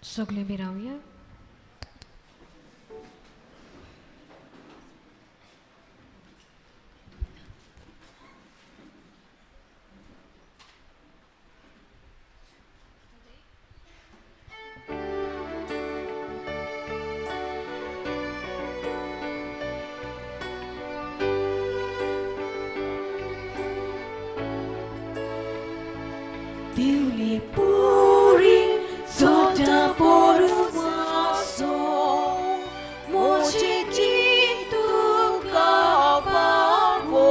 सगळे बी रावया. Tiuli puri sota porumaso moche tu kapavo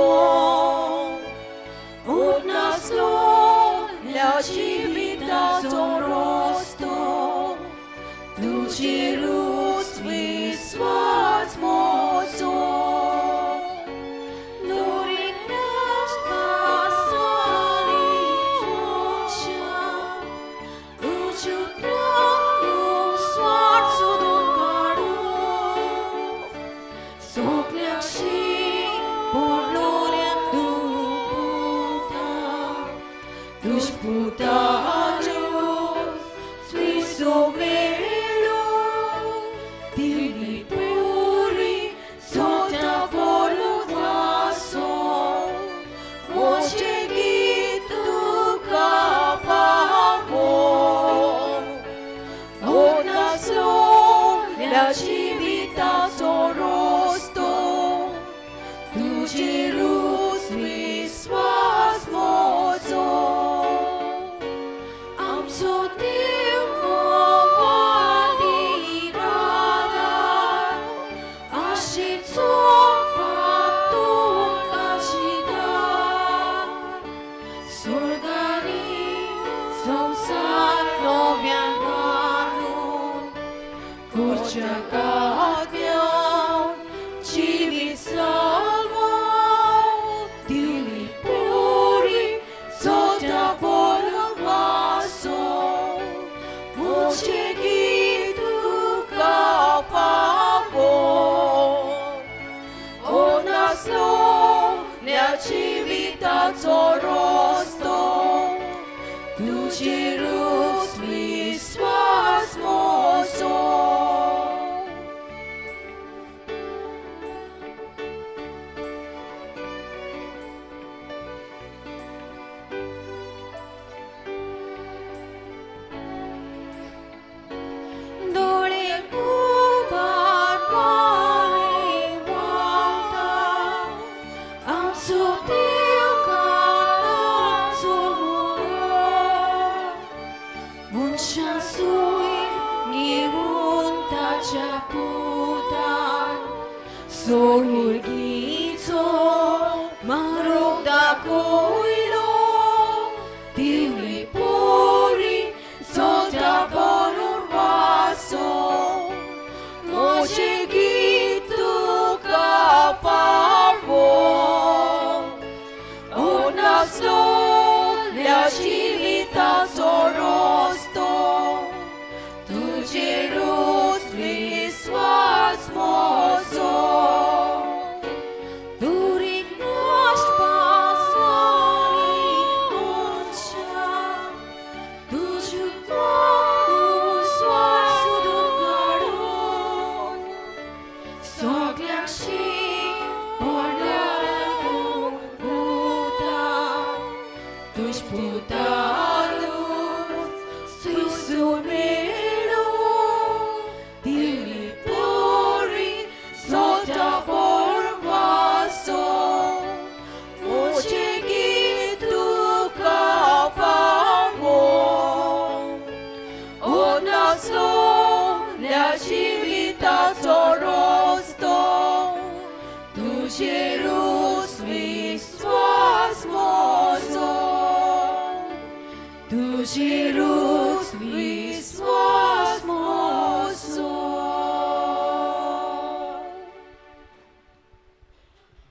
unaslo la civita sorosto tu cirus visvas mozo.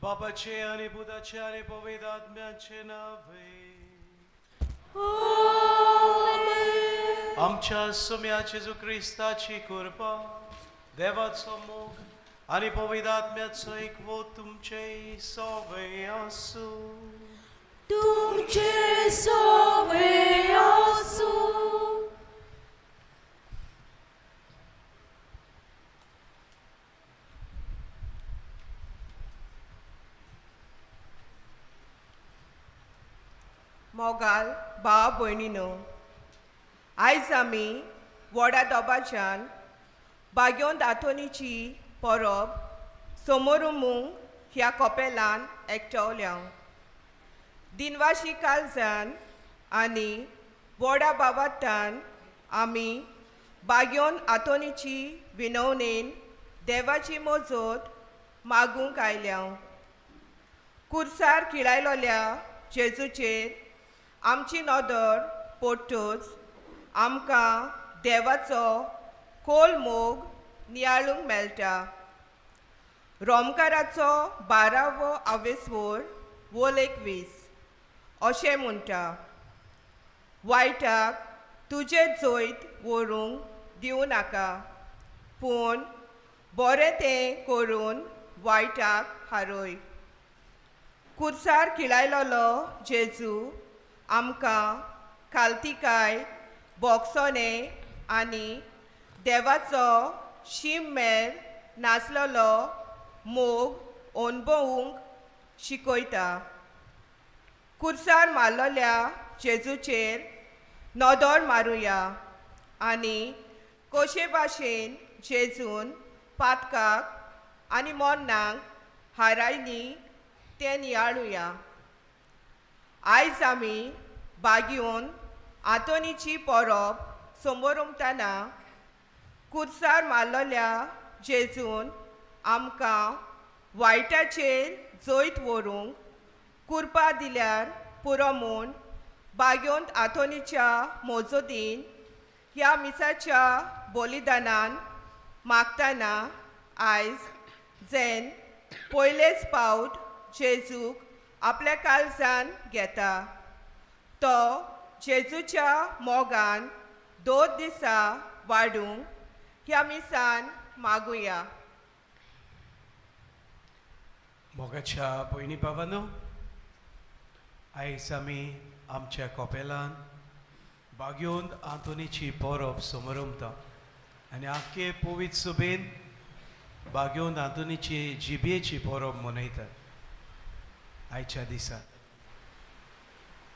बापाचे आणि पुताचे आणि पवित्र आत्म्याचे नावे. आमच्या सुम्या जेजू क्रिस्ताची कृपा, देवाचो मोग आणि पवित्र आत्म्याचो एकवो तुमचे सवे आसूं. तुमचे सवे आसूं. मोगाल भाव भयणीनो, आयज आमी व्हडा दबाज्यान बाग्योन आंतोनीची परब समोरुमूंक ह्या कपेलान एकटवल्या. दिनवाशी कालजान आनी व्हडा बाबातान आमी बाग्योन आंतोनीची विनवणेन देवाची मजत मागूंक आयल्या. कुर्सार किळायलोल्या जेजूचेर आमची नदर पडटच आमकां देवाचो खोल मोग नियाळूंक मेळटा. रोमकाराचो 12वो आवेस्वोर वोल 21 अशें म्हणटा, वायटाक तुजें जैत व्हरूंक दिवं नाका, पूण बरें तें करून वायटाक हारय. कुर्सार किळायलोलो जेजू आमकां खालतिकाय, बोगसोने आनी देवाचो शीम मेर नासलेलो मोग अणभवूंक शिकयता. कुर्सार मारलेल्या जेजूचेर नदर मारुया आनी कशे भाशेन जेजून पातकाक आनी मरणाक हारायली तें नियाळुया. आयज आमी बागयोन आंतोनीची परब समोरमतना कुर्सार मारलेल्या जेजून आमकां वायटाचेर जैत व्हरूंक कुरपा दिल्यार पुरो म्हूण बागयोन आंतोनीच्या मोजोदीन ह्या मिसाच्या बलिदानान मागतना आयज जेन पयलेच पावट जेजूक आपल्या काळजान घेता, तो जेजूच्या मोगान 2 दिसा वाडूंक ह्या मिसान मागुया. मोगाच्या भयणी भावांनो, आयज आमी आमच्या कपेलान बागयोन आंतोनीची परब समरमता आनी आख्खे पवित्र सभेन बागयोन आंतोनीची जिबेची परब मनयतात. आयच्या दिसा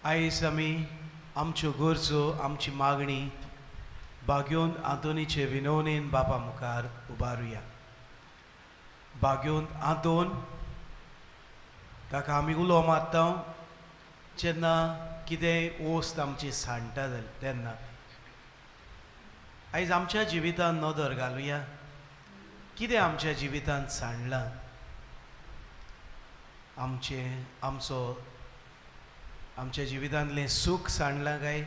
आयज आमी आमच्यो गरजो, आमची मागणी बागयोन आंतोनीचे विनवणेन बापा मुखार उबारुया. बागयोन आंतोन ताका आमी उलो मारता जेन्ना कितेंय वस्त आमची सांडटा तेन्ना. आयज आमच्या जिवितान नदर घालुया, कितें आमच्या जिवितांत सांडलां, आमचें आमचो आमच्या जिवितांतलें सूख सांडलां काय,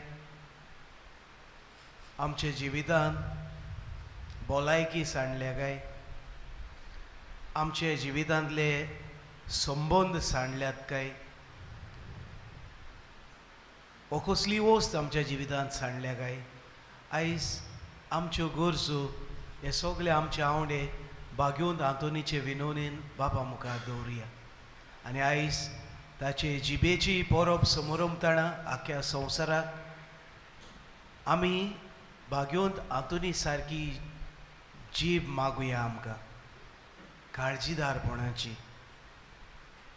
आमच्या जिवितांत भलायकी सांडल्या काय, आमच्या जिवितांतले संबंद सांडल्यात काय, वो कसली वस्त आमच्या जिवितांत सांडल्या काय. आयज आमच्यो गरजो हे सगळे आमचे आंवडे बागयोन आंतोनीचे विनवणेन बापा मुखार दवरुया आनी आयज ताचे जिबेची परब समोरमताणा आख्ख्या संवसाराक आमी बागयोन आंतोनी सारकी जीब मागुया, आमकां काळजीदारपणाची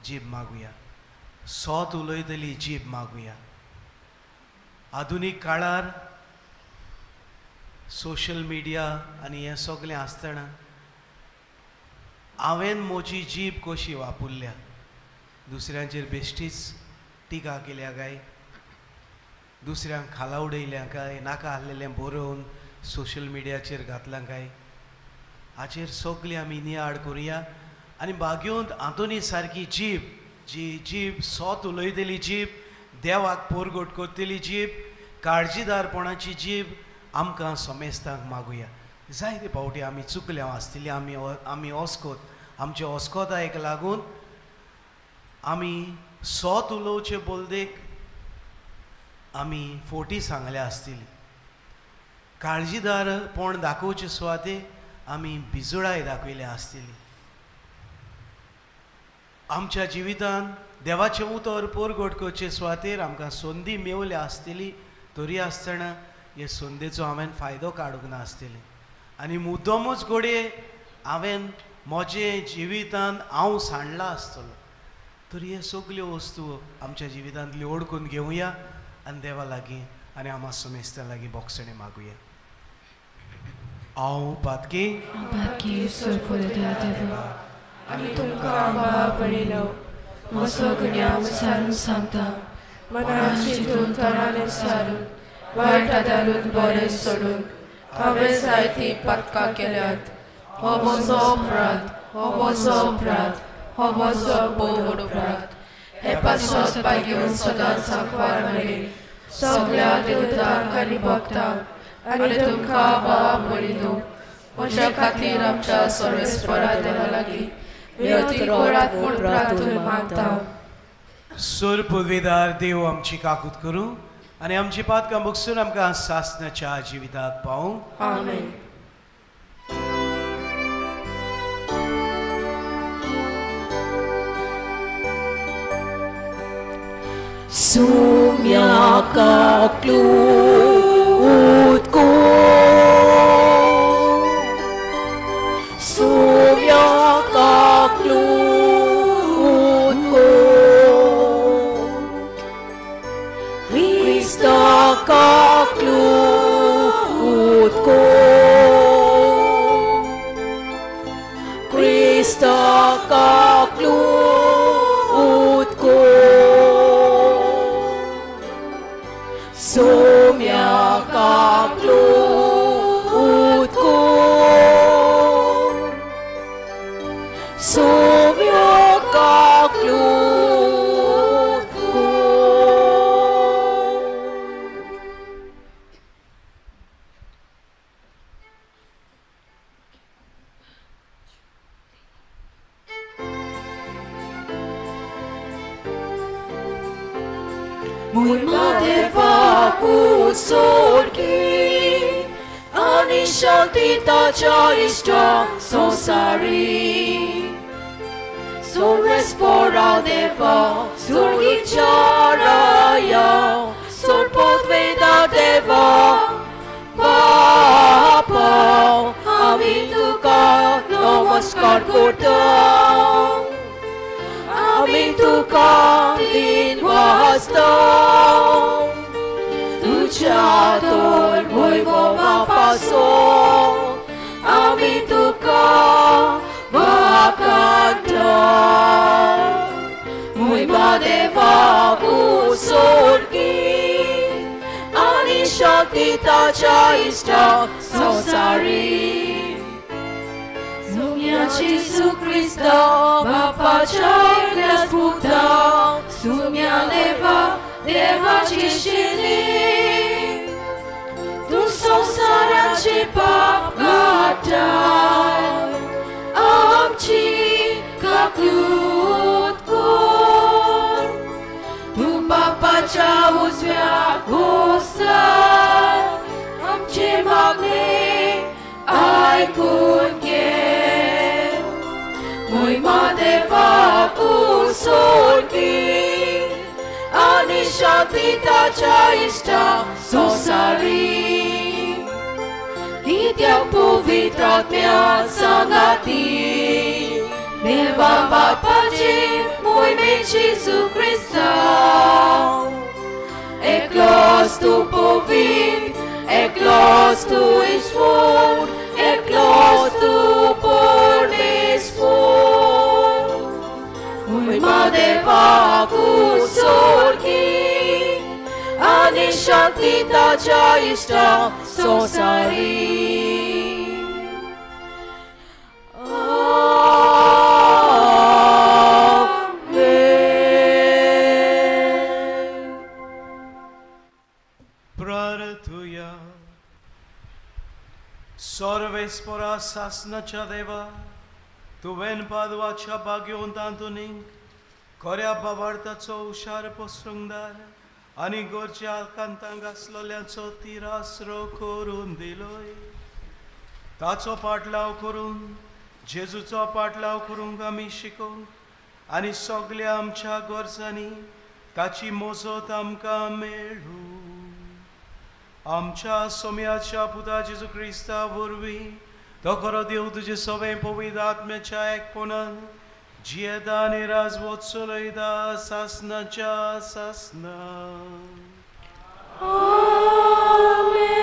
जीब मागुया, सोत उलयतली जीब मागुया. आधुनीक काळार सोशल मिडिया आनी हें सगळें आसतना हांवें म्हजी जीब कशी वापरल्या, दुसऱ्यांचेर बेश्टीच टिका केल्या काय, दुसऱ्यांक खाला उडयल्या काय, नाका आहलेलें बरोवन सोशल मिडियाचेर घातलां काय, हाचेर सगळीं आमी नियाळ करुया आनी बागयोन आंतोनी सारकी जीब, जी जीब सोत उलयतली जीब, देवाक पोरगोट करतली जीब, काळजीदारपणाची जीब आमकां समेस्तांक मागुया. जायते फावटी आमी चुकल्या आसतली, आमी ओस्कोत, आमचे ओस्कोतायक लागून आमी सोत उलोवचे बोलदेक आमी फोटी सांगल्या आसतली, काळजीदारपण दाखोवचे सुवाते आमी बिजुळाय दाखयल्या आसतली. आमच्या जिवितांत देवाचें उतर पोरगोट करचे सुवातेर आमकां संदी मेवल्या आसतली, तरी आसतना हे संदेचो हांवें फायदो काडूंक नासतली आनी मुद्दमूच घडये हांवें म्हजे जिवितांत हांव सांडला आसतलो. तर हे सगल्यो वस्तू आमच्या जिवितांतल्यो ओडकून घेवया आनी देवा लागीं आनी आमा समेस्तां लागीं बोगसणें मागुया. हांव पातकी बाकी सोरपोदेवा देवा आनी तुमकां बाबा पडिलो म्हजो गुन्यांव सारून सांगता मनान चिंतून तोंडान सारून वायट आदारून बरें सोडून हांवें जायतीं पातकां केल्यात. हो म्हजो अपराध, हो म्हजो अपराध, हो म्हजो भोव व्हड अपराध. हे पासत पाय घेवन सदांच सांकवार मरे सगळ्या देवतांक आनी भक्तांक आनी तुमकां बाबा पडिलो म्हज्या खातीर आमच्या सर्वेस्परा देवा लागीं विनंती करात म्हूण प्रार्थून मागता. सोर पुर्वेदार देव आमची काकूत करूं आनी आमची पातकां भोगसून आमकां सासणाच्या जिविताक पावूं. आमेन. Sumyakaklut ko, sumyakaklut ko, Krista kaklut ko, Krista kaklut ko, Sumyakaklut ko, Sumyakaklut ko. Muy madeva sorgi ani shanti tacha ishta sonsari Sorvespora deva surgi charaya Sorpotveda deva Papa আমি তুকা নমস্কার করতাম আমি তুকা দিন वाजतां तुज्या तोर वैभवा पासो आमी तुका वाकाडटा मोहिमा देवा सोडगी आनी शांती ताच्या इश्टा संवसारी Sumya Jesu Krista, Bapaच्या एकल्याच पुता, Sumya Deva, देवाची शिली, तूं संवसाराचे पाप काडटाय, आमची काकलूत कर. तूं बापाच्या उजव्या गोसाय, आमचे मागणे आयकून घे. मोहिमा देवाक सोडगी आनी शांती ताच्या इश्टा संवसारी कित्याक पवित्र आत्म्या सांगाती देवा बापाचे मोहिमे जेजू क्रिस्ता एकलोच तूं पवित्र, एकलोच तूं ईश्वर, एकलोच तूं परमेश्वर. मोहिमा देवाक सोडगी आनी शांती ताच्या इश्टा संवसारी. आमेन. प्रार्थुया. सर्वेस्परा सासनाच्या देवा तुवें पादवाच्या भाग्यवंतांतूनीक खऱ्या बावार्थाचो हुशार पसरूंकदार आनी गोरच्या आकांतांक आसलेल्यांचो तिरासरो करून दिलोय. ताचो पाटलाव करून जेजूचो पाटलाव करूंक आमी शिकोवंक आनी सगल्या आमच्या गरजांनी ताची मोजत आमकां मेळूं. आमच्या सोम्याच्या पुता जेजू क्रिस्ता वरवीं तो खरो देव तुजे सवें पवित्र आत्म्याच्या एकपणान जियेता आनी राजवत चलयता सासनाच्या सासना. आमेन.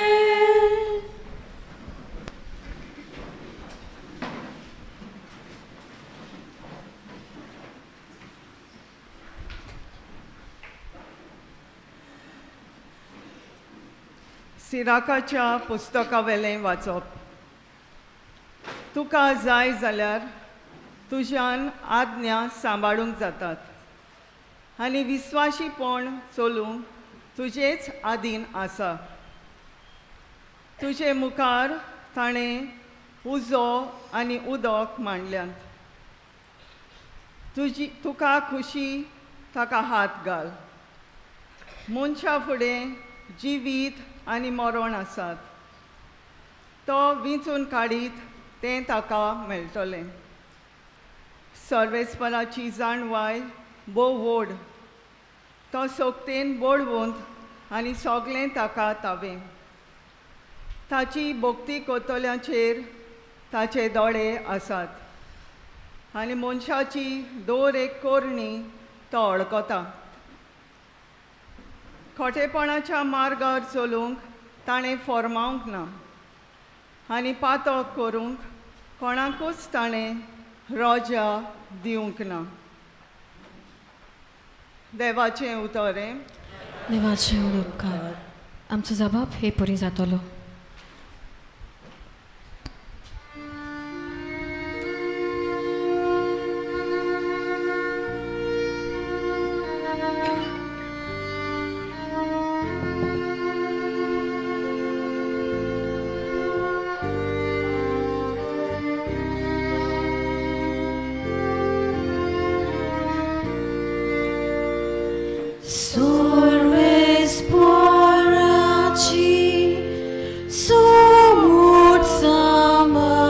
सिराकाच्या पुस्तकावेलें वाचप. तुका जाय जाल्यार तुज्यान आज्ञा सांबाळूंक जातात आनी विस्वाशीपण चलूंक तुजेच आदीन आसा. तुजे मुखार ताणें उजो आनी उदक मांडल्यात. तुजी तुका खुशी ताका हात घाल. मनशा फुडें जिवीत आनी मरण आसात. तो विंचून काडीत तें ताका मेळटलें. सर्वेस्पराची जाणवाय भोव व्हड. तो सोगतेन बळवंत आनी सगळें ताका तावें. ताची भक्ती करतल्यांचेर ताचे दोळे आसात आनी मनशाची दर एक करणी तो अडकता. खोटेपणाच्या मार्गार चलूंक ताणें फॉर्मावंक ना आनी पातक करूंक कोणाकूच ताणें रोजा दिवंक ना. देवाचें उतर हें. देवाचे उपकार. आमचो जबाब हे परी जातलो. Sorves sumut samaltati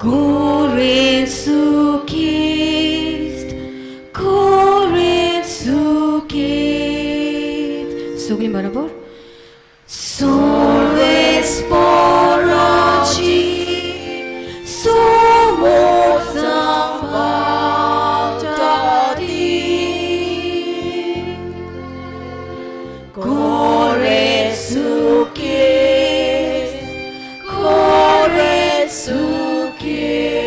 Gore sukist, gore sukist. सगळीं बरोबर. Sorves poraci, sumut samaltati Gore sukist, gore sukist.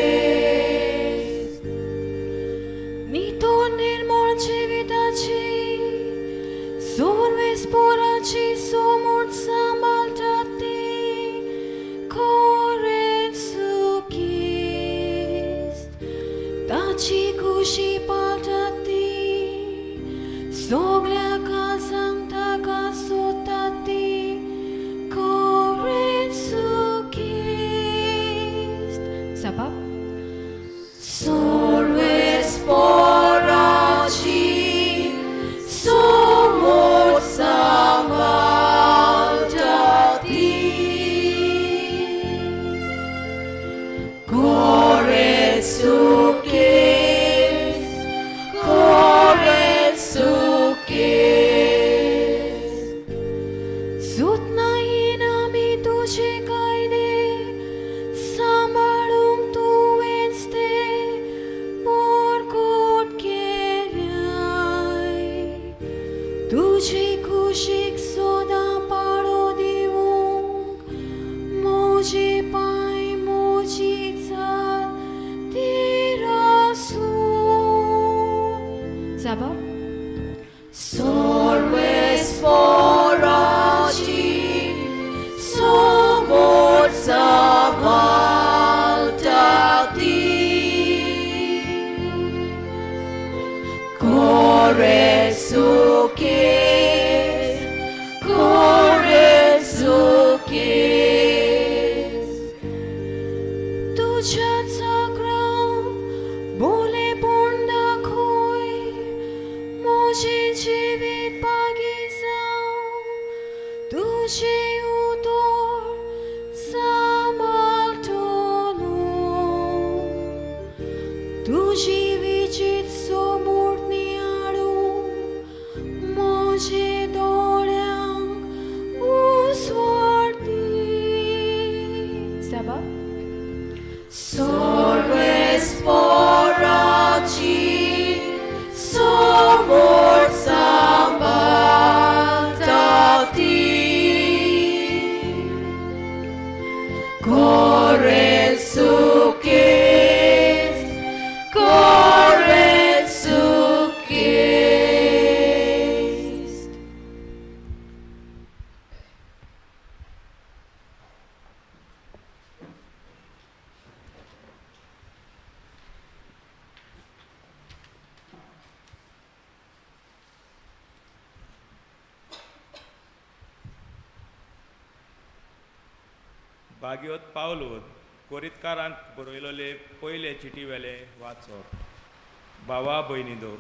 भाग्योत पावलून कोरितकारांक बरयलोले पयले चिटी वेले वाचप. भावा भयणीदो,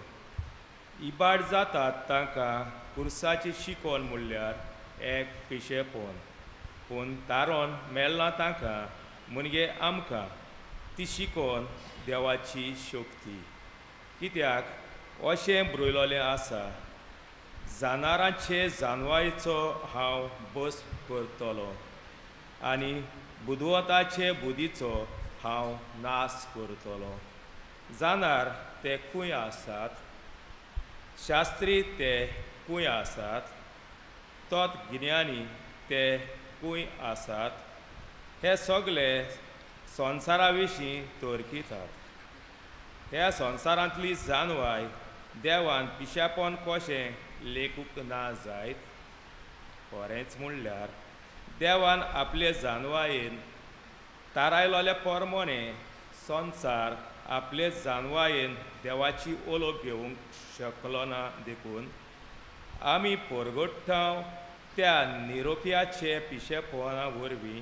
इबाड जातात तांकां पुरसाची शिकोन म्हणल्यार एक पिशेपण, पूण तारोन मेल्लां तांकां मुणगे आमकां ती शिकोन देवाची शक्ती. कित्याक अशें बरयलोलें आसा, जानारांचे जानवायचो हांव बस करतलो आनी बुदवंताचे बुदीचो हांव नाश करतलो. जाणार ते खूंय आसात, शास्त्री ते खूंय आसात, तोत गिन्यानी ते खूंय आसात, हे सगळे संवसारा विशीं तर्कितात. ह्या संवसारांतली जानवाय देवान पिशेपण कशें लेखूंक ना जायत? खरेंच म्हणल्यार देवान आपले जानवायेन तारायलोले पोरमोणे संवसार आपले जानवायेन देवाची ओलोप घेवंक शकलो ना, देखून आमी परगट्टाव त्या निरोप्याचे पिशेपणा वरवीं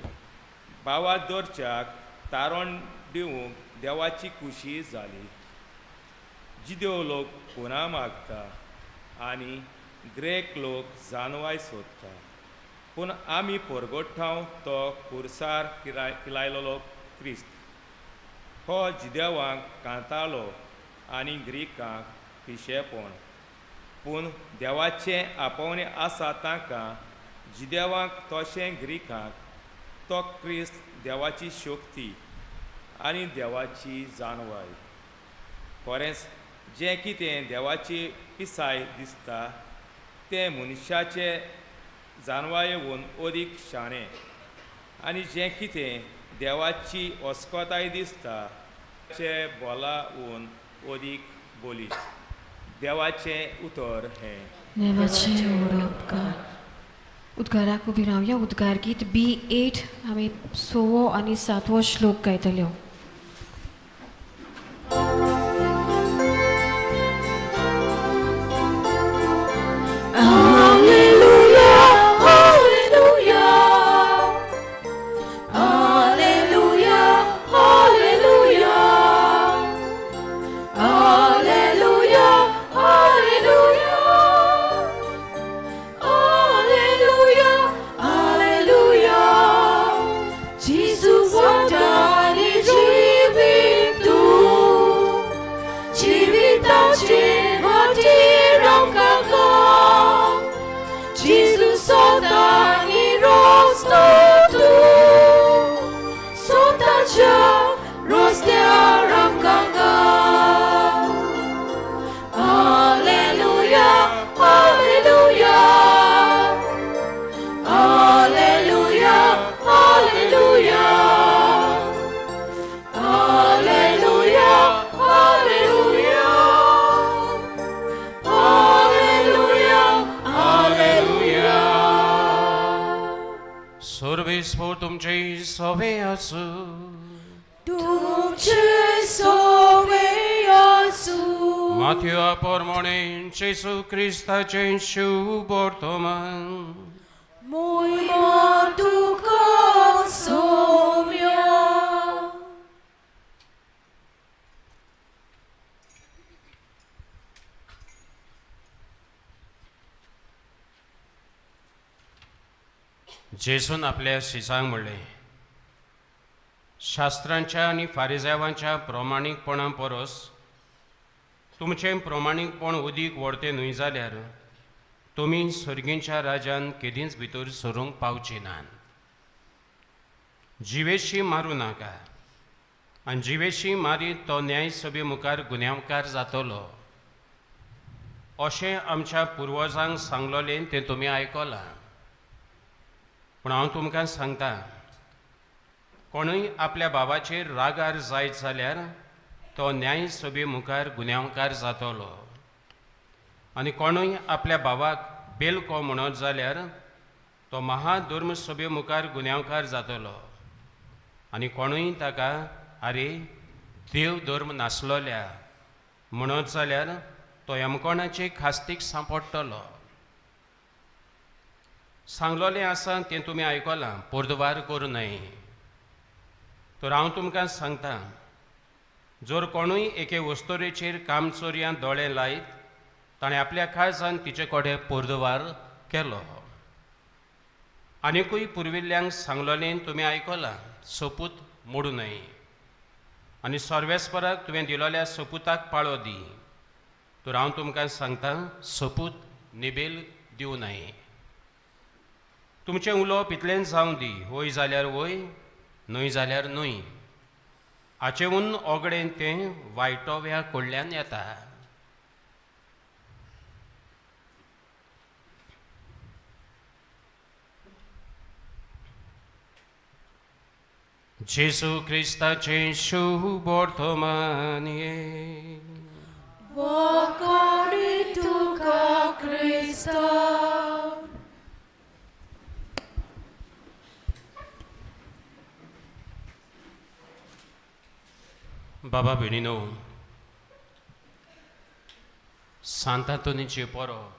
बावा दरच्याक तारण दिवंक देवाची खुशी जाली. जिदेव लोक पुना मागता आनी ग्रेक लोक जानवाय सोदता, पूण आमी परगट्टाव तो कुर्सार किलायलोलो क्रिस्त हो जिदेवांक कांतालो आनी ग्रिकांक पिशेपण. पूण देवाचें आपोवणें आसा तांकां जिदेवांक तशें ग्रिकांक तो क्रिस्त देवाची शक्ती आनी देवाची जानवाय. खरेंच जें कितें देवाची पिसाय दिसता तें मनशाचे जानवायेवन अदीक शाणें, आनी जें कितें देवाची अस्कताय दिसता तें बोलावन अदीक बलिश्ट. देवाचें उतर हें. देवाचे व्हड उपकार. उद्गाराक उबी रावया. उद्गार गीत B8 आमी 6वो आनी 7वो श्लोक गायतल्यो. Alleluia, Alleluia, Alleluia, Alleluia, Alleluia, Alleluia, Alleluia, Alleluia. Gesù guardare जीवित जीविताचे वाटेर आमकां Gesù soltani rosto tu soltaja roster amkanga. Alleluia, Alleluia, Alleluia, Alleluia, Alleluia, Alleluia, Alleluia, Alleluia. सर्वेस्पोर तुमचे सवे आसूं. तुमचे सोवे आसूं. माथ्या प्रमाणे जेसू क्रिस्ताचें शुभ वर्तमान. मोहिमा तुका सोम्या. जेसून आपल्या शिसांक म्हणलें, शास्त्रांच्या आनी फारिजावांच्या प्रमाणीकपणा परस तुमचें प्रमाणीकपण उदीक व्हरतें न्हय जाल्यार तुमी सर्गींच्या राज्यान केदींच भितर सरूंक पावची नात. जिवेशी मारूं नाका, आनी जिवेशी मारीत तो न्याय सभे मुखार गुन्यांवकार जातलो अशें आमच्या पुर्वजांक सांगलोलें तें तुमी आयकलां. पूण हांव तुमकां सांगता, कोणूय आपल्या बाबाचेर रागार जायत जाल्यार तो न्याय सभे मुखार गुन्यांवकार जातलो, आनी कोणूय आपल्या बाबाक बेलको म्हणत जाल्यार तो महाधर्म सभे मुखार गुन्यांवकार जातलो, आनी कोणूय ताका आरे देव धर्म नासलोल्या म्हणत जाल्यार तो यमकोणाचे खास्तीक सांपडटलो. सांगलोलें आसा तें तुमी आयकलां, पोर्दवार करूं नये. तर हांव तुमकां सांगता, जर कोणूय एके वस्तुरेचेर कामचोरयां दोळे लायत ताणें आपल्या काळजान तिचे कडेन पोरदवार केलो. आनिकूय पुर्विल्ल्यांक सांगलोलें तुमी आयकलां, सोपूत मोडूं न्हय आनी सर्वेस्पराक तुवें दिलोल्या सोपुताक पाळो दी. तर हांव तुमकां सांगता, सोपूत निबेल दिवं न्हय. तुमचें उलोवप इतलेंच जावं दी, वय जाल्यार वय, न्हय जाल्यार न्हय. हाचेहून ओगडें तें वायटोव्या कडल्यान येता. जेजू क्रिस्ताचें शुभ वर्तमान. वाकोणी तुका क्रिस्ता. बाबा भयणीनो, सांतांतोनीची परब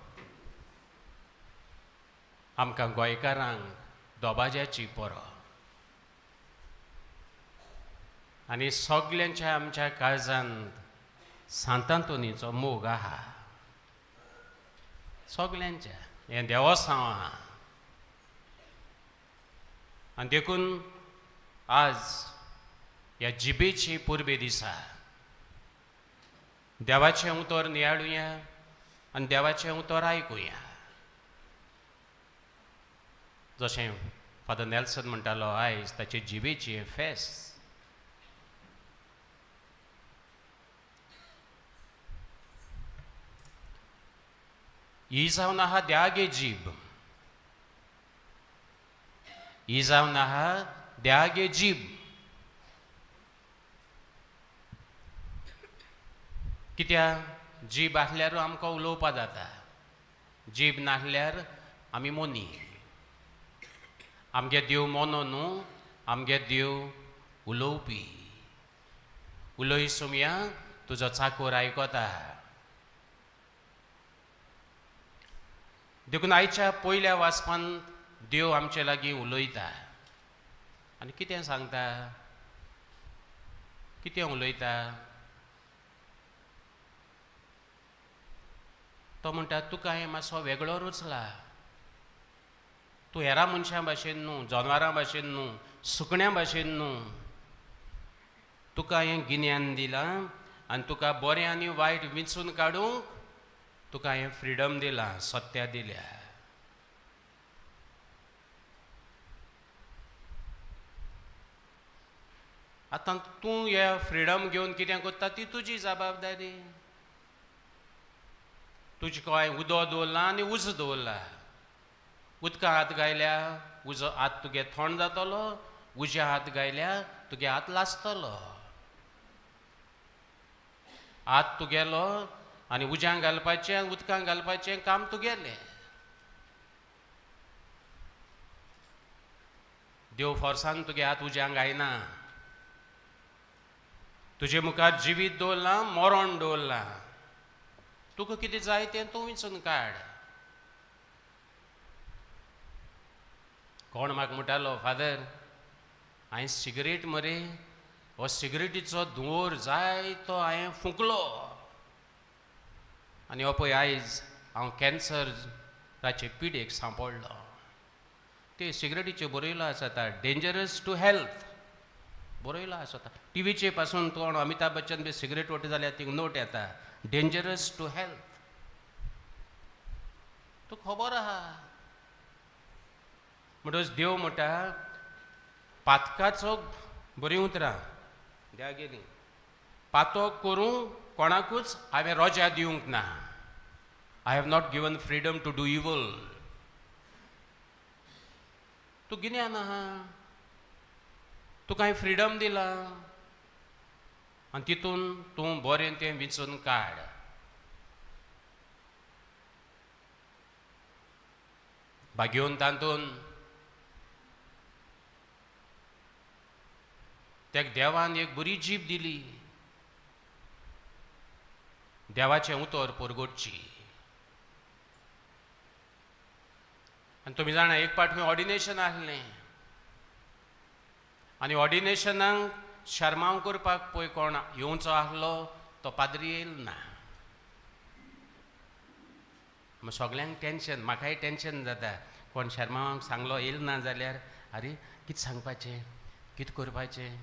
आमकां गोंयकारांक दोबाज्याची परब आनी सगल्यांच्या आमच्या काळजांत सांतांतोनीचो मोग आहा. सगल्यांच्या हें देवसांव आहा. आनी देखून आज ह्या जिबेची परबे दिसा देवाचें उतर नियाळुया आनी देवाचें उतर आयकुया. जशें फादर नेल्सन म्हणटालो, आयज ताचे जिबेची हें फेस्त. ही जावन आहा द्यागे जीब, ही जावन आहा द्यागे जीब. कित्याक जीब आसल्यार आमकां उलोवपा जाता, जीब नासल्यार आमी मोनी. आमगे देव मोनो न्हू, आमगे देव उलोवपी. उलय सोमया, तुजो चाकोर आयकता. देखून आयच्या पयल्या वाचपान देव आमचे लागीं उलयता आनी कितें सांगता, कितें उलयता. तो म्हणटा, तुका हांवें मातसो वेगळो रुचला, तूं हेरां मनशां भाशेन न्हू, जनावरां भाशेन न्हू, सुकण्यां भाशेन न्हू. तुका हांवें गिन्यान दिलां आनी तुका बरें आनी वायट विंचून काडूंक तुका हांवें फ्रिडम दिलां, सत्या दिल्या. आतां तूं हे फ्रिडम घेवन कितें करता ती तुजी जबाबदारी. तुजे हांवें उदक दवरलां आनी उजो दवरला. उदका हात घायल्या उजो हात तुगे थंड जातलो, उज्या हात घायल्या तुगे हात लासतलो. हात तुगेलो आनी उज्यांक घालपाचें उदकांक घालपाचें काम तुगेलें. देव फोर्सान तुगे हात उज्यांक घायना. तुजे मुखार जिवीत दवरलां, मरण दवरलां. तुका कितें जाय तें तूं विंचून काड. कोण म्हाका म्हणटालो, फादर हांवें सिगरेट मरे, हो सिगरेटीचो धुंवर जाय तो हांवें फुंकलो आनी हो पळय आयज हांव कॅन्सराचे पिडेक सांपडलो. ते सिगरेटीच्यो बरयलो आसता, डेंजरस टू हेल्थ बरयलो आसता. टिवीचे पासून कोण अमिताभ बच्चन बी सिगरेट ओडटा जाल्यार तिंगा नोट येता, डेंजरस टू हेल्थ. तुका खबर आहा. म्हणटकच देव म्हणटा पातकाचो, बरीं उतरां द्या गेलीं, पातक करूं कोणाकूच हांवें रोजा दिवंक ना. I have not given freedom to do evil. तूं गिन्यान आहा, तुका हांवें फ्रिडम दिला आनी तितून तूं बरें तें विंचून काड. भाग्योवन तातूंत तेका देवान एक बरी जीब दिली, देवाचें उतर परगटची. आनी तुमी जाणा, एक पाट खंय ऑर्डिनेशन आसलें आनी ऑर्डिनेशनाक शर्मांव करपाक पळय कोण येवचो आहलो तो पाद्री येयल ना. सगल्यांक टेंशन, म्हाकाय टेंशन जाता, कोण शर्मांक सांगलो येयल ना जाल्यार आरे कितें सांगपाचें, कितें करपाचें,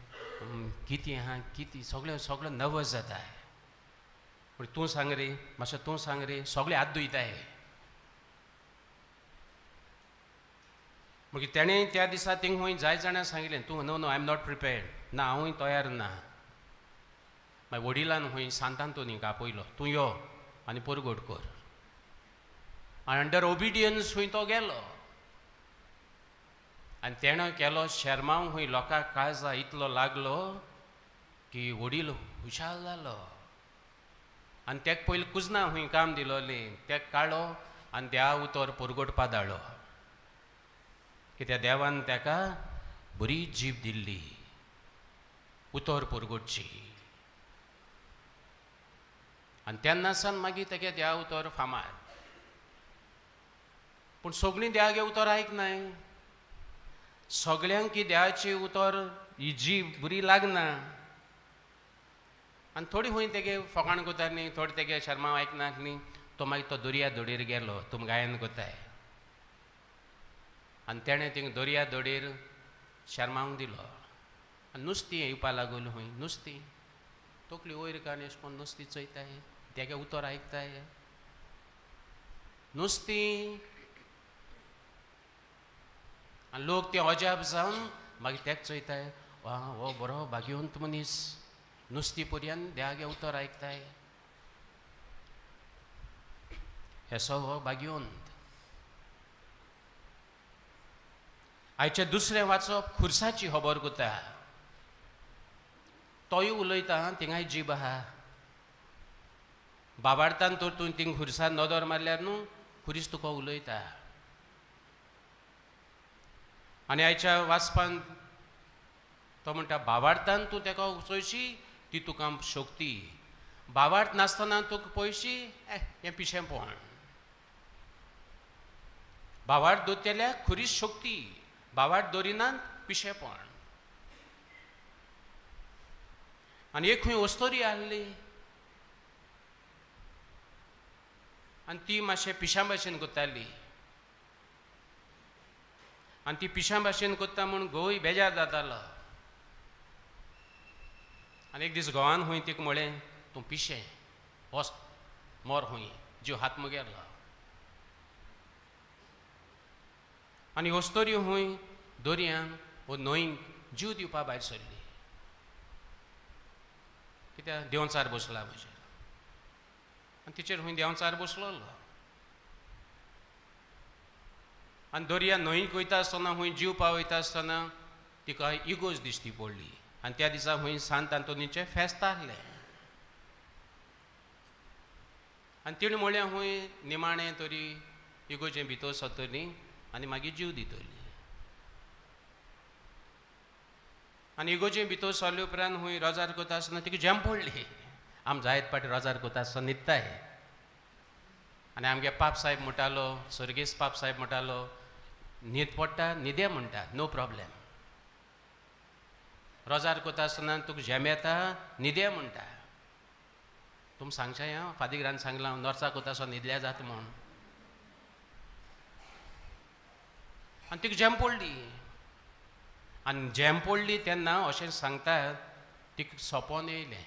कितें आहा कितें, सगळें सगळें नर्वस जाता. पूण तूं सांग रे, मातशें तूं सांग रे, सगळे हात धुयताय. मागीर तेणें त्या दिसा थिंग खंय जाय जाणां सांगिल्लें, तूं no no I am not prepared, ना हांवूय तयार ना. मागीर वडिलान खंय सांतांतोनीक आपयलो, तूं यो आनी परगट कर. आनी अंडर ओबिडियन्स खंय तो गेलो आनी तेणें केलो शेर्मांव खंय लोकांक काळजा इतलो लागलो की वडील हुशाल जालो. आनी तेका पयलीं कुजना खंय काम दिलोलें, तेका काडलो आनी त्या उतर परगटपा धाडलो, कित्याक देवान तेका बरी जीब दिल्ली उतर परगटची. आनी तेन्ना सावन मागीर तेगे देवा उतर फामाद. पूण सगळीं देवागे उतर आयकनाय, सगळ्यांक ही देवाची उतर ही जीब बरी लागना. आनी थोडी खंय तेगे फोकाण कोता न्ही, थोडे तेगे शर्मा आयकना न्ही, तो मागीर तो दर्या धडीर गेलो, तुम गायन कोताय. आनी तेणें थिंग दर्या धडीर शर्मांक दिलो. आनी नुस्तीं येवपा लागली खंय, नुस्तीं तकली वयर काडून अशें करून नुस्तीं चोयताय, तेगे उतर आयकताय नुस्तीं. आनी लोक ते अजाप जावन मागीर तेका चोयताय, वा हो बरो भाग्यवंत मनीस, नुस्तीं पर्यंत देवागे उतर आयकताय, हेसो हो भाग्यवंत. आयचें दुसरें वाचप खुर्साची खबर कोता, तोय उलयता थिंगाय जीब आहा. बाबार्तान तर तूं थिंग खुर्सान नदर मारल्यार न्हू खुरीस तुका उलयता. आनी आयच्या वाचपान तो म्हणटा बाबार्तान तूं तेका चोयशी ती तुका शक्ती, बाबार्थ नासतना तुका पयशी हें पिशेंपण. बाबार्थ दोतल्या खुरीस शक्ती, बाबार्थ दवरिनात पिशेंपण. आनी एक खंय अस्तोरी आहली आनी ती मातशें पिशां भाशेन कोत्ताली. आनी ती पिशां भाशेन कोत्ता म्हूण घोवूय बेजार जातालो. आनी एक दीस घोवान खंय तिका म्हळें, तूं पिशें, वच मोर खंय, जीव हात मुगेलो. आनी अस्तोरी खंय दर्यांक वो न्हंयक जीव दिवपा भायर सरली, कित्याक देंवचार बसला म्हजेर. आनी तिचेर खंय देंवचार बसलोलो. आनी दर्या न्हंयक वयता आसतना खंय जीव पावयता आसतना तिका इगोज दिश्टी पडली. आनी त्या दिसा खंय सांत आंतोनीचें फेस्त आहलें. आनी तिणें म्हळें खंय निमाणें तरी इगोजें भितर सरतली आनी मागीर जीव दितली. आनी इगोजे भितर सरले उपरांत खंय रोजार कोता आसतना तिका झेम पडली. आम जायत पाटी रोजार कोता आसतना न्हिदताय. आनी आमगे पाप साहेब म्हणटालो, सर्गेस्त पाप साहेब म्हणटालो, न्हीद पडटा न्हिदे म्हणटा, नो प्रॉब्लेम. रोजार कोता आसतना तुका झेम येता न्हिदे म्हणटा. तुमी सांगचें हांव फादीग्रान सांगलां नोर्सा कोता आसतना न्हिदल्या जाता म्हूण. आनी तिका झेम पडली. आनी झेम पडली तेन्ना अशें सांगतात तिका सोंपोन येयलें.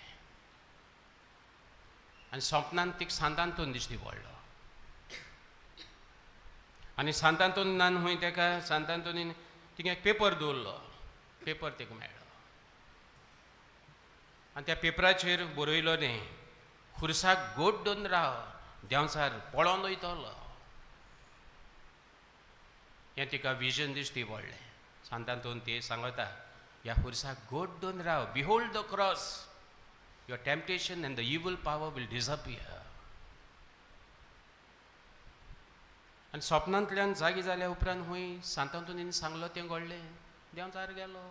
आनी सोंपनान तिका सांतांतून दिश्टी पडलो. आनी सांतांतोनान खंय तेका सांतांतोनीन तिका एक पेपर दवरलो, पेपर तिका मेळ्ळो. आनी त्या पेपराचेर बरयलो न्ही, खुर्साक गोड दोन राव, देंवचार पळोवन वयतलो. हें तिका विजन दिश्टी पडलें. सांतांतोन ते सांगता, ह्या खुर्साक गोड दोन राव, behold the cross, your temptation and the evil power will disappear. आनी सपनांतल्यान जागी जाल्या उपरांत खंय सांतांतोनीन सांगलो तें घडलें. देंवचार गेलो,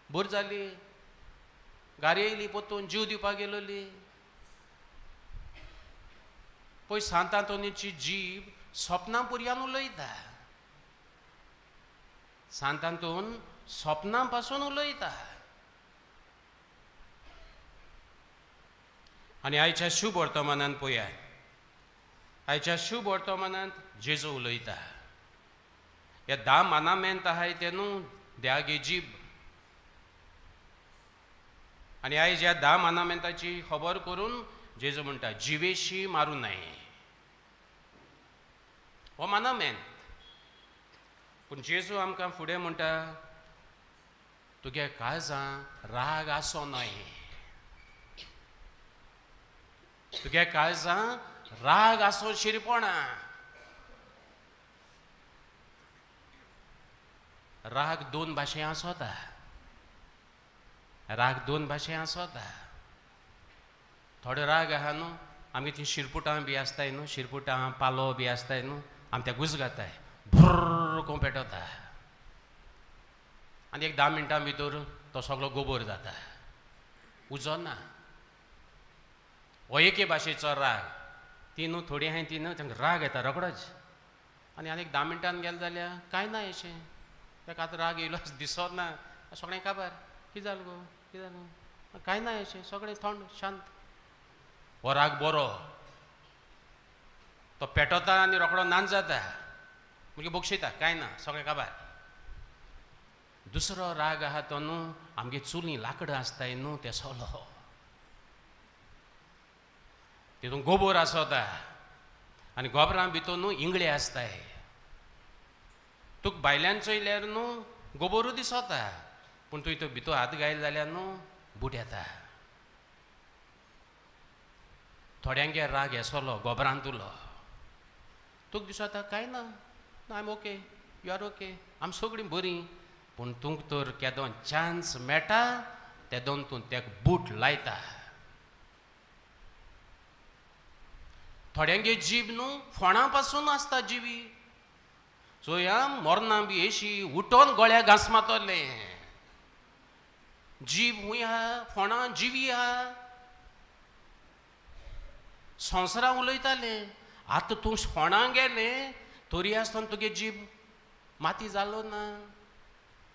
बोर जाली, गारी येयली परतून जीव दिवपाक गेलोली. पळय सांतांतोनीची जीब सपनां पुरयान उलयता. सांतांतोन सपनां पासून उलयता. आनी आयच्या शुभ वर्तमानांत पळयात, आयच्या शुभ वर्तमानांत जेजू उलयता. ह्या 10 मानामेंत आहाय ते न्हू द्यागे जीब. आनी आयज ह्या 10 मानामेंताची खबर करून जेजू म्हणटा जिवेशी मारूं नये. हो मानामेंत. पूण जेजू आमकां फुडें म्हणटा तुगे काळजां राग आसो न्हय, तुगे काळजां राग आसो शिरपणा. राग दोन भाशे आसता, राग दोन भाशे आसता. थोडो राग आहा न्हू, आमी ती शिरपुटां बी आसताय न्हू, शिरपुटां पालो बी आसताय न्हू, आमी त्या घुसघाताय भुर्र करून पेटवता आनी एक 10 मिनटां भितर तो सगळो गोबोर जाता, उजो ना. हो एके भाशेचो राग. ती न्हू थोडी आहाय ती न्हू तांकां राग येता रोकडोच, आनी आनी एक 10 मिनटान गेले जाल्यार कांय ना अशें, ताका आतां राग येयलो दिसत ना, सगळें काबार, कितें जालें गो, कितें जालें, कांय ना अशें, सगळें थंड शांत. हो राग बरो, तो पेटवता आनी रोकडो नाच जाता, मागीर बक्षयता, कांय ना, सगळें काबार. दुसरो राग आहा तो न्हू आमगे चुली लाकडां आसताय न्हू ते सोलो, तितून गोबोर आसता आनी गोबरां भितर न्हू इंगळे आसताय. तुका भायल्यान चोयल्यार न्हू गोबोरूय दिसता, पूण तुवें तो भितर हात घायल जाल्यार न्हू बूट येता. थोड्यांगे राग येसलो गोबरान तुलो, तुका दिसता कांय ना, I am okay, you are okay, आमी सगळीं बरीं. पूण तुमकां तर केदो चान्स मेळटा तेदोन तूं तेका बूट लायता. थोड्यांगे जीब न्हू फोणा पासून आसता जिवी, चोया मरना बी एशी उठोन गळ्या घांस मातलें. जीब हूंय आहा, फोणां जिवी आहा. संवसारां उलयतालें, आतां तूं फोणां गेलें तरी आसतना तुगे जीब माती जालो ना.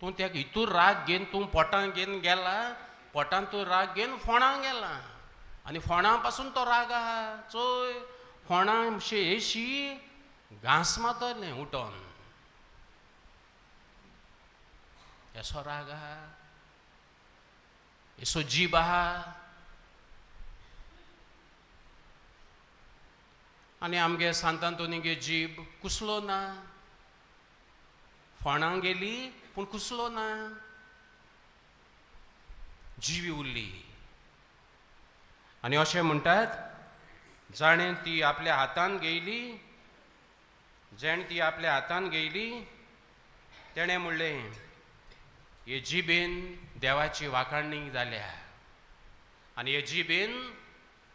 तूं तेका हितूर राग घेवन तूं पोटां घेवन गेला, पोटान तूं राग घेवन फोणां गेला आनी फोणां पासून तो राग आहा. चोय फोणां एशी घांस मातलें उठोन, येसो राग आहा, येसो जीब आहा. आनी आमगे सांतांतोनीगे जीब कुसलो ना, फोणां गेली पूण कुसलो ना, जिवी उरली. आनी अशें म्हणटात जाणें ती आपल्या हातान घेयली, जेणें ती आपल्या हातान घेयली तेणें म्हणलें हे जिबेन देवाची वाखाणणी जाल्या आनी हे जिबेन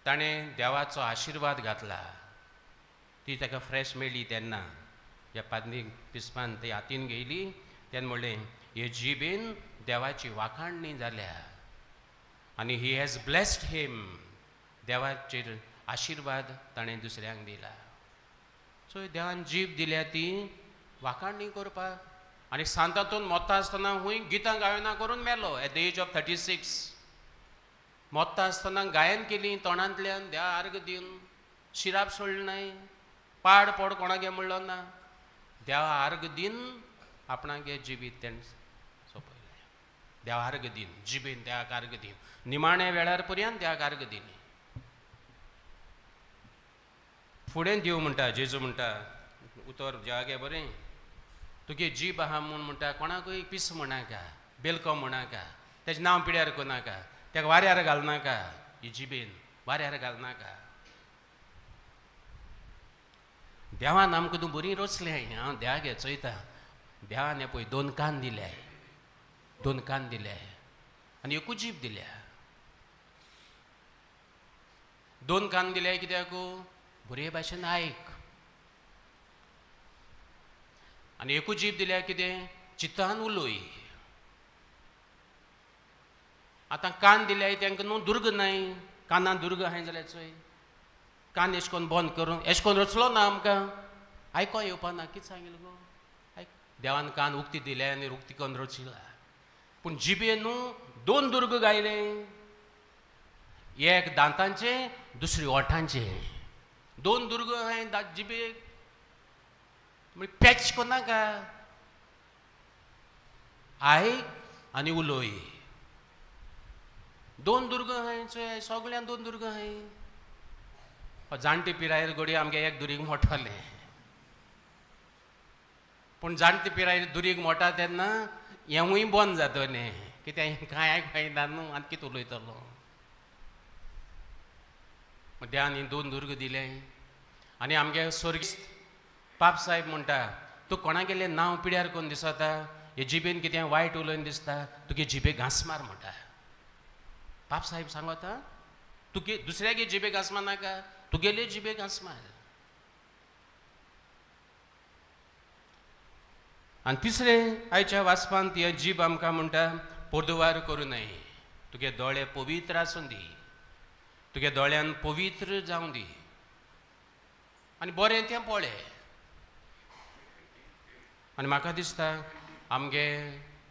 ताणें देवाचो आशिर्वाद घातला. ती ताका फ्रेश मेळ्ळी तेन्ना ह्या पादनी पिस्पान ती हातीन घेयली तेन्ना म्हणलें हे जिबेन देवाची वाखाणणी जाल्या आनी he has blessed him. देवाचेर आशिर्वाद ताणें दुसऱ्यांक दिला. सो देवान जीब दिल्या ती वाखाणणी करपाक. आनी सांतातून मोत्ता आसतना हूंय गितां गायना करून मेलो एट the age of 36. मोत्ता आसतना गायन केली तोंडांतल्यान देवा आर्ग दिवन, शिराप सोडलें नाय, पाड पोड कोणागे म्हणलो ना, देवा आर्ग दिन आपणागे जिवीत तेणें सोंपयलें. देवा आर्ग दिन, जिबेन देवाक आर्ग दिन, निमाण्या वेळार पर्यंत देवाक आर्ग दिली. फुडें देव म्हणटा, जेजू म्हणटा उतर देवागे बरें तुगे जीब आहा म्हूण म्हणटा कोणाकूय पीस म्हणनाका, बेलको म्हणनाका, तेजें नांव पिड्यार करनाका, तेका वाऱ्यार घालनाका, ही जिबेन वाऱ्यार घालनाका. देवान आमकां तूं बरी रचलें, हांव देवागे चोयता, देवान हें पळय 2 कान दिले, 2 कान दिले आनी एकूच जीब दिल्या. 2 कान दिले कित्याक? बरे भाशेन आयक. आनी एकूच जीब दिल्या कितें? चित्तान उलोय. आतां कान दिल्याय तांकां न्हू दुर्ग नाय, कानान दुर्ग आहाय जाल्यार चोय कान एश कोन्न बंद करून एश कोन्न रचलो ना आमकां आयको येवपा ना. कितें सांगिल्लें गो? आयक, देवान कान उक्ती दिल्या आनी उक्ती करून रचिला. पूण जिबेन न्हू दोन दुर्ग गायले, एक दांतांचे, दुसरी ओठांचे. दोन दुर्ग हांवें जिबेक. म्हणजे पॅच कोन्नाका, आयक आनी उलोय. दोन दुर्ग आहाय चोय, सगळ्यान दोन दुर्ग आहाय. जाणटे पिरायेर घडये आमगे एक दुरीग मोडटलें, पूण जाणटे पिरायेर दुरीग मोडटा तेन्ना हेंवूय बंद जातलें. कित्याक कांय आयकूंक न्हू आनी कितें उलयतलो. देवान ही दोन दुर्ग दिले. आनी आमगे स्वर्गीस्त पाप साहेब म्हणटा, तूं कोणागेलें नांव पिड्यार करून दिसता, हे जिबेन कितें वायट उलोवन दिसता, तुगे जिबे घांस मार म्हणटा. पाप साहेब सांगता, तुगे दुसऱ्यागे जिबे घांस मार नाका, तुगेले जिबे घांस मार. आनी तिसरें आयच्या वाचपांत हे जीब आमकां म्हणटा, पोर्दुवार करूं नये, तुगे दोळे पवित्र आसूं दी, तुगे दोळ्यान पवित्र जावं दी आनी बरें तें पळय. आनी म्हाका दिसता आमगे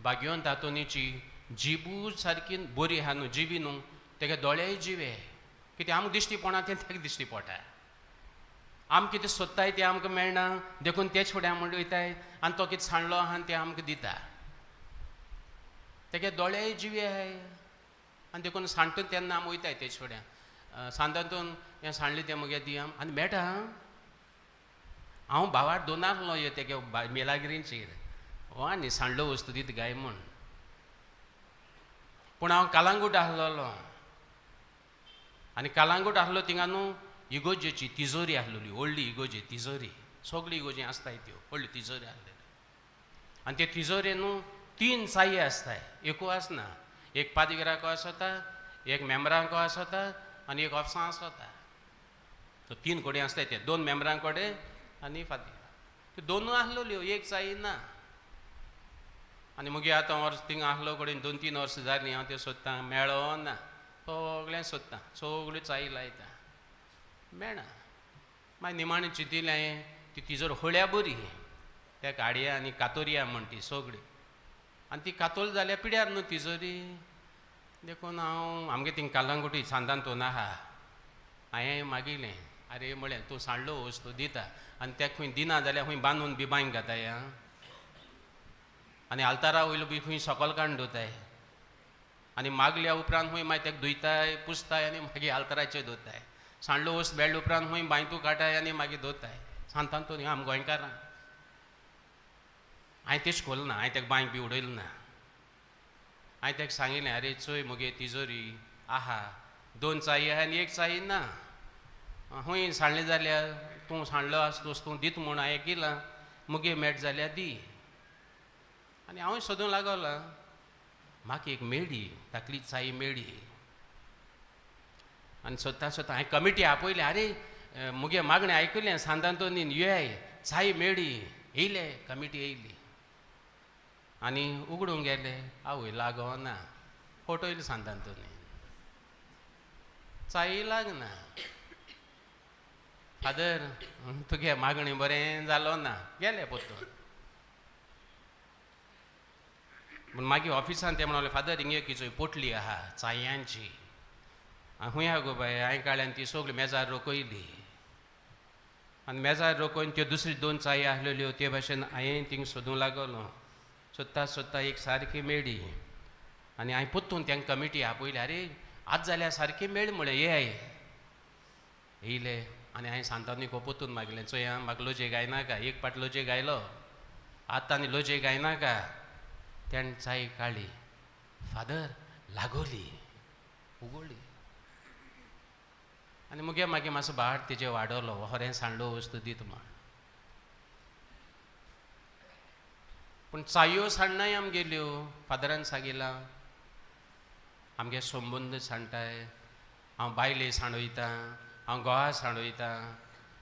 भाग्यवंत तातोनीची जिबू सारकी बरी आहा न्हू, जिवी न्हू, तेगे दोळेय जिवे. कित्याक आमकां दिश्टी पडना तें तेका दिश्टी पडटा. आम कितें सोदताय तें आमकां मेळना, देखून तेच फुडें आमी वयताय आनी तो कितें सांडलो आहा तें आमकां दिता. तेगे दोळेय जिवे आहाय आनी देखून सांडटा तेन्ना आमी वयताय तेच फुड्यां. सांतांतून हें सांडलें तें मगे दी आम आनी मेळटा. हांव भावार दोनारलो यो तेगे मेलागिरींचेर हो आनी सांडलो वस्तू दीत गाय म्हूण. पूण हांव कालांगूट आहलोलो आनी कालांगूट आहलो थिंगा न्हू इगोजेची तिजोरी आहलोली, व्हडली इगोजी तिजोरी, सगळी इगोजी आसताय त्यो व्हडली तिजोरी आहलेली. आनी ते तिजोरे न्हू तीन चाये आसताय, एकू आसना. एक पादिगराको आसता, एक मेंबरांको आसता आनी एक ऑफिसां आसता. तो तीन कडेन आसताय ते, दोन मेंबरां कडेन आनी फादर. त्यो दोनूय आहलोल्यो, एक चाई ना. आनी मागीर आतां वर्स थिंगा आहलो कडेन 2-3 वर्सां जालीं हांव त्यो सोदतां, मेळो ना. सगळें सोदतां, सगळ्यो चाई लायता, मेळना. मागीर निमाणें चिंतिलें हांवें ती तिजोर हळ्या बरी, त्या गाडया आनी कातोरया म्हण ती सगळी. आनी ती कातोल जाल्यार पिड्यार न्हू तिजोरी. देखून हांव आमगे थिंग कालांगुटी सांतांतून आहा, हांवें मागिलें, आरे म्हळें तूं सांडलो वस्तू दिता आनी तेका खंय दिना जाल्यार खंय बांदून बी बांयक घाताय आं, आनी आल्तारा वयलो बी खंय सकल काडून दवरताय आनी मागल्या उपरांत खंय मागीर तेका धुयताय पुसताय आनी मागीर आल्ताराचेर दवरताय. सांडलो वस्त मेळ्ळे उपरांत खंय बांयतू काडटाय आनी मागीर दवरताय. सांतांतून आम गोंयकारां. हांवें तेश कोल्ल ना, हांवें तेका बांयक बी उडयलें ना. हांवें तेका सांगिल्लें, आरे चोय मगे तिजोरी आहा, दोन चाई आहा आनी एक चाई ना, खंय सांडलें जाल्यार तूं सांडलो आस दोस्त तूं दित म्हूण हांवें केलां, मुगे मेट जाल्यार दी. आनी हांवूय सोदूंक लागलो, म्हाका एक मेळ्ळी, धाकली चाई मेळ्ळी. आनी सोदता सोदता हांवें कमिटी आपयली, आरे मुगे मागणें आयकलें सांतांतोनीन, येय चाई मेळ्ळी. येयले कमिटी येयली आनी उगडूंक गेले, आवय लागना, फटयलें सांतांतोनीन, चाई लागना. फादर तुगे मागणें बरें जालो ना, गेले परतून. पूण मागीर ऑफिसान ते म्हणले, फादर हिंगे किचोय पोटली आहा चायांची. खंय आहा गो बाय? हांवें काडली आनी ती सगळी मेजार रोखयली आनी मेजार रोखोवन त्यो दुसरी दोन चायो आहलेल्यो ते भाशेन हांवें थिंग सोदूंक लागलो. सोदता सोदता एक सारकी मेळ्ळी आनी हांवें परतून तांकां कमिटी आपयली, आरे आज जाल्यार सारकी मेळ्ळी म्हळें, येय. येयले आनी हांवें सांतानीक परतून मागलें, चोया म्हाका लोजे गायनाका, एक पाट लोजे गायलो, आतां आनी लोजे गायनाका. तेणें चाय काडली, फादर लागोली, उगडली आनी मुगे मागीर मातसो भाट तेजे वाडवलो, होरें सांडलो वस्तू दीत म्हण. पूण चायो सांडनाय आमगेल्यो, फादरान सांगिलां आमगे संबंद सांडटाय, हांव बायले सांडयतां, हांव गोवा सांडयतां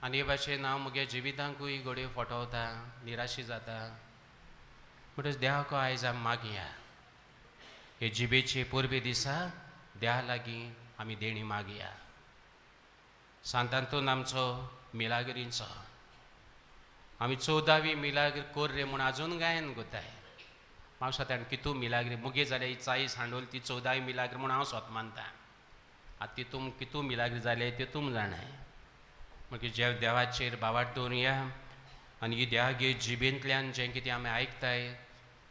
आनी हे भाशेन हांव म्हगे जिवितांकूय घडये फटवता, निराशी जाता. म्हणटच देवाक आयज आमी मागया, हे जिबेचे परबे दिसा देवा लागीं आमी देणी मागया. सांतांतून आमचो मिलागिरींचो आमी 14वी मिलाग्र कोर रे म्हूण आजून गायन कोताय. हांव सोतान कितू मिलाग्री मुगे जाल्यार ही चाळीस सांडोल ती 14 मिलाग्र म्हूण हांव स्वता मानता. आतां तितून कितू मिलाग्री जाले तितून जाणाय. मागीर जे देवाचेर भावार्थ दवरुया आनी ही देवागे जिबेंतल्यान जें कितें आमी आयकताय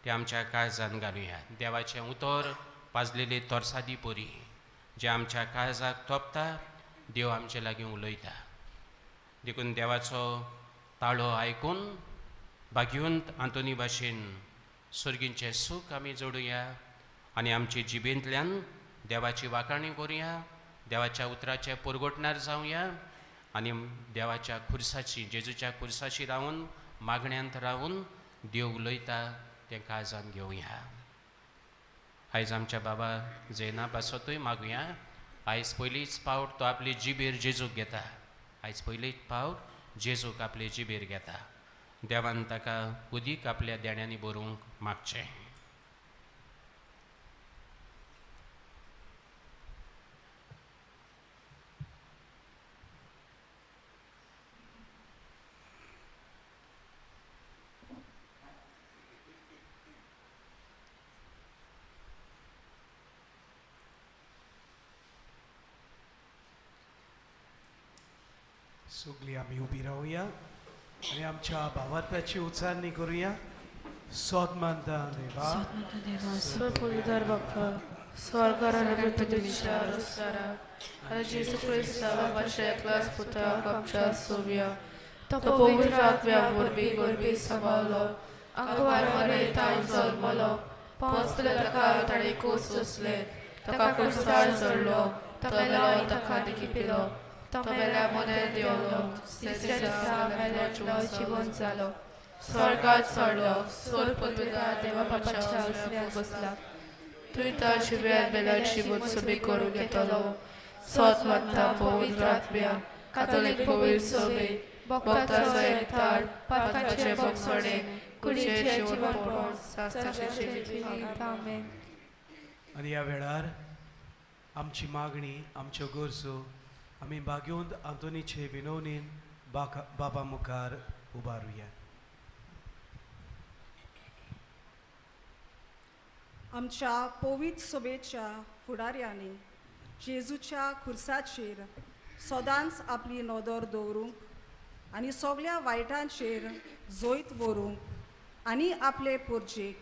तें आमच्या काळजान घालुया. देवाचें उतर पाजलेले तरसादी परी जें आमच्या काळजाक तोपता, देव आमचे लागीं उलयता. देखून देवाचो ताळो आयकून भाग्यवंत आंतोनी भाशेन सर्गींचें सूख आमी जोडुया आनी आमचे जिबेंतल्यान देवाची वाखाणी करुया, देवाच्या उतराचें पुरगोटणार जावया आनी देवाच्या खुर्साची, जेजूच्या खुर्साची रावन मागण्यांत रावन देव उलयता तें काळजान घेवया. आयज आमच्या बाबा जैना पासतूय मागुया. आयज पयलीच पावट तो आपली जिबेर जेजूक घेता. आयज पयलीच पावट जेजूक आपले जिबेर घेता. देवान ताका उदीक आपल्या देण्यांनी बरोवंक मागचें. सगळी आमी उबी रावया आनी आमच्या भावार्थाची उच्चारणी करुया. सोद मानता देवा, स्वपुलदार बाप्पा, स्वर्गार आनी पृथ्वीच्या रस्तारा आनी जेजू क्रिस्ता बापाच्या एकल्याच पुताक आमच्या सोबया, तो पवित्र आत्म्या वरवीं गर्भी सांबाळलो, आंकवार मरेतान जल्मलो, पोंचले ताका ताणें कोस सोंसले, ताका कुर्सार चडलो, तो मेलो आनी ताका दिकी पिलो, तो मेल्या मदें देंवलो, तिसऱ्या दिसा मेल्यांतलो जिवन जालो, स्वर्गात चडलो, स्वर्गपुत्रा देवा बापाच्या उजव्याक बसला, थंय तो जिव्यान मेल्याची मनसुबी करूंक येतलो. सोत मानता पवित्र आत्म्या, कातोलीक पवित्र सभे, भक्ताचो एकताळ, पातकाचे भोगसणे, कुडीचें जिवनपण, सास्त्राचें जिवीत. आमेन. आनी ह्या वेळार आमची मागणी, आमच्यो गरजो आमी भाग्यवंत आंतोनीचे विनवणीन बाबा मुखार उबारुया. आमच्या पवित्र सभेच्या फुडाऱ्यांनी जेजूच्या खुर्साचेर सदांच आपली नदर दवरूंक आनी सगल्या वायटांचेर जैत व्हरूंक आनी आपले पोरजेक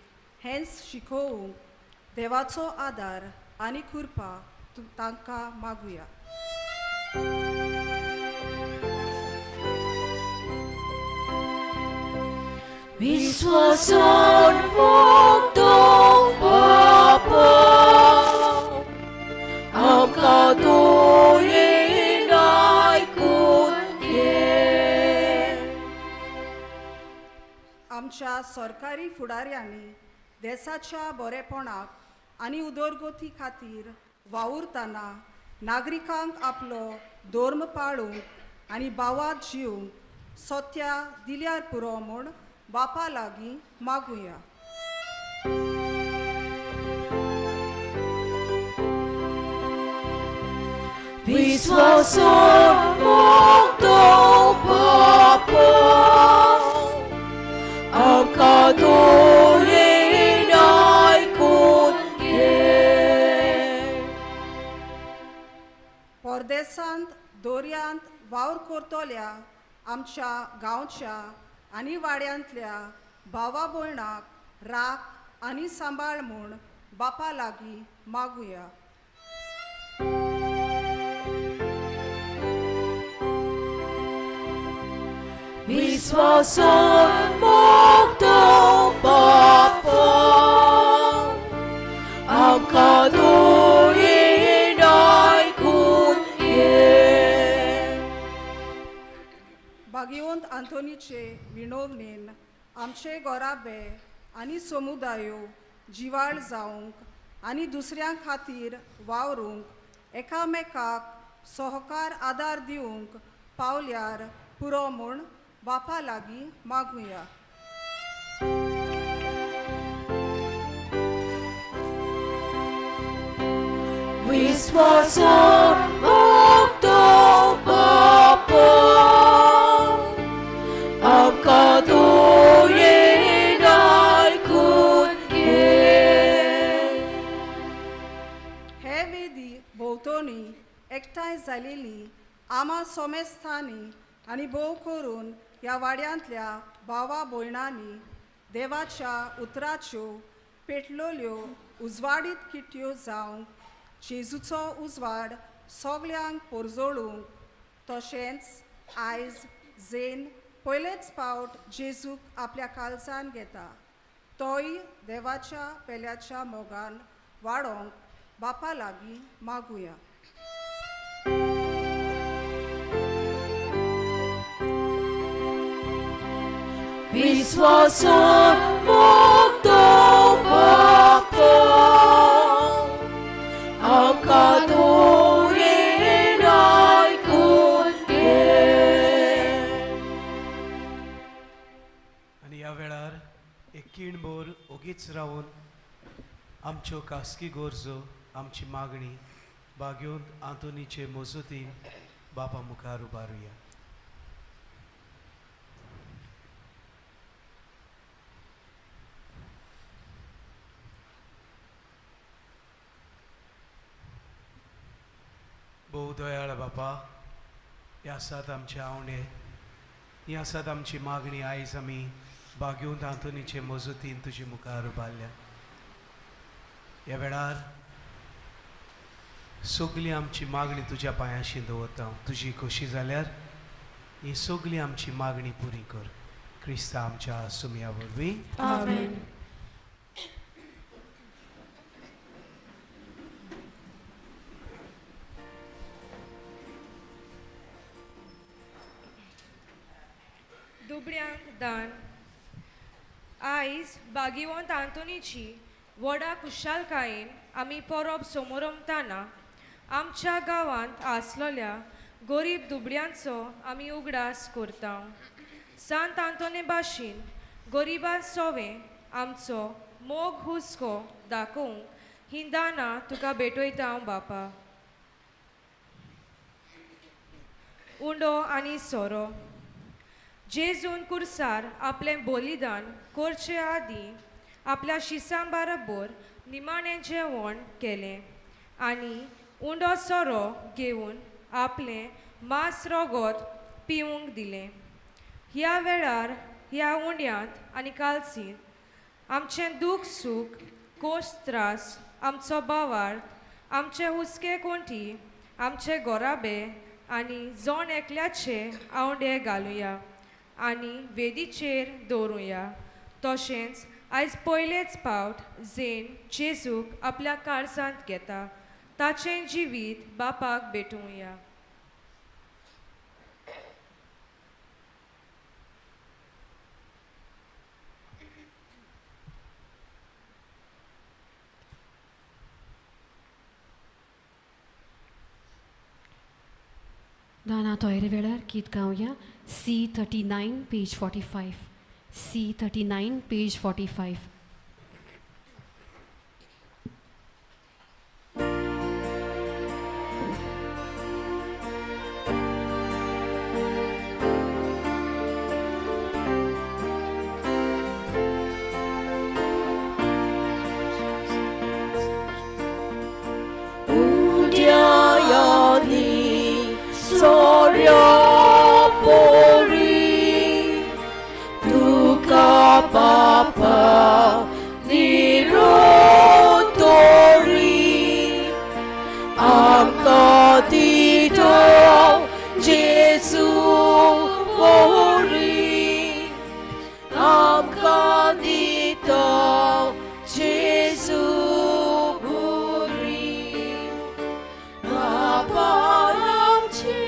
हेंच शिकोवंक देवाचो आदार आनी कृपा तांकां मागुया. विश्वासान मोगतोंग बापा, आमकां दोयेन आयकून घे. आमच्या सरकारी फुडाऱ्यांनी देसाच्या बरेपणाक आनी उदरगती खातीर वावुरतना नागरिकांक आपलो धर्म पाळूंक आनी भावात जिवंक सत्या दिल्यार पुरो म्हूण बापा लागीं मागुया. विश्वासान मोगतोंग बापा, आमकां दोयेन आयकून घे. परदेसांत दर्यांत वावर करतल्या आमच्या गांवच्या आनी वाड्यांतल्या भावा भयणाक राख आनी सांबाळ म्हूण बापा लागीं मागुया. विश्वासान मोगतोंग बापा, आमकां दोयेन आयकून घे. भाग्यवंत आंतोनीचे विनवणेन आमचे गोराबे आनी समुदायो जिवाळ जावंक आनी दुसऱ्यां खातीर वावरूंक एकामेकाक सहकार आदार दिवंक पावल्यार पुरो म्हूण बापा लागीं मागुया. विश्वासान मोगतोंग बापा, आमकां दोयेन आयकून घे. हे वेदी भोंवतणी एकठांय जालेली आमा सोमेस्थांनी आनी भोव करून ह्या वाड्यांतल्या भावा भयणांनी देवाच्या उतराच्यो पेटलोल्यो उजवाडीत किट्यो जावंक जेजूचो उजवाड सगल्यांक पोरजोळूंक तशेंच आयज झेन पयलेच फावट जेजूक आपल्या काळजान घेता तोय देवाच्या पेल्याच्या मोगान वाडोवंक बापा लागीं मागुया. विश्वासान मुक्त बापा आमकां दवरेन आयकून घे. आनी ह्या वेळार एक खीणभर ओगीच रावन आमच्यो खासगी गरजो आमची मागणी बागेवन आंतोनीचे मजतीन बापा मुखार उबारुया. भोव दयाळ बापा, हे आसात आमचे आवंडे, ही आसात आमची मागणी. आयज आमी बागेवन आंतोनीचे मजतीन तुजे मुखार उबारल्या. ह्या वेळार सगली आमची मागणी तुज्या पांयांशी दवरता. तुजी खोशी जाल्यार ही सगली आमची मागणी पुरी कर. क्रिस्ता आमच्या सुमया वरवीं. आमेन. दुबळ्यांक दान. आयज बागिवंत आंतोनीची व्हडा खुशालकायेन आमी परब समोरमताना आमच्या गांवांत आसलेल्या गरीब दुबळ्यांचो आमी उगडास करता. सांत आंतोनी भाशेन गरिबां सोवें आमचो मोग हुस्को दाखोवंक हीं दानां तुका भेटयता हांव बापा. उंडो आनी सोरो. जेजून कुर्सार आपलें बलिदान करचे आदीं आपल्या शिसां बरोबर निमाणें जेवण केलें आनी उंडो सोरो घेवन आपलें मांस रगत पिवंक दिलें. ह्या वेळार ह्या उंड्यांत आनी कालसींत आमचें दूख सूख कोश त्रास आमचो बावार्थ आमचे हुस्के कोंटी आमचे गोराबे आनी जण एकल्याचे आवंडे घालुया आनी वेदीचेर दवरुया. तशेंच आयज पयलेच फावट झेन जेजूक आपल्या काळजांत घेता ताचें जिवीत बापाक भेटोवया. दाना तयारी वेळार गीत गावया. C39 page 45. C39 page 45. उद्यायानी सोऱ्या पोरी तुका बापा निरोतोरी आमकां दितो जेजू पोरी आमकां दितो जेजू पोरी. बाबा आमचे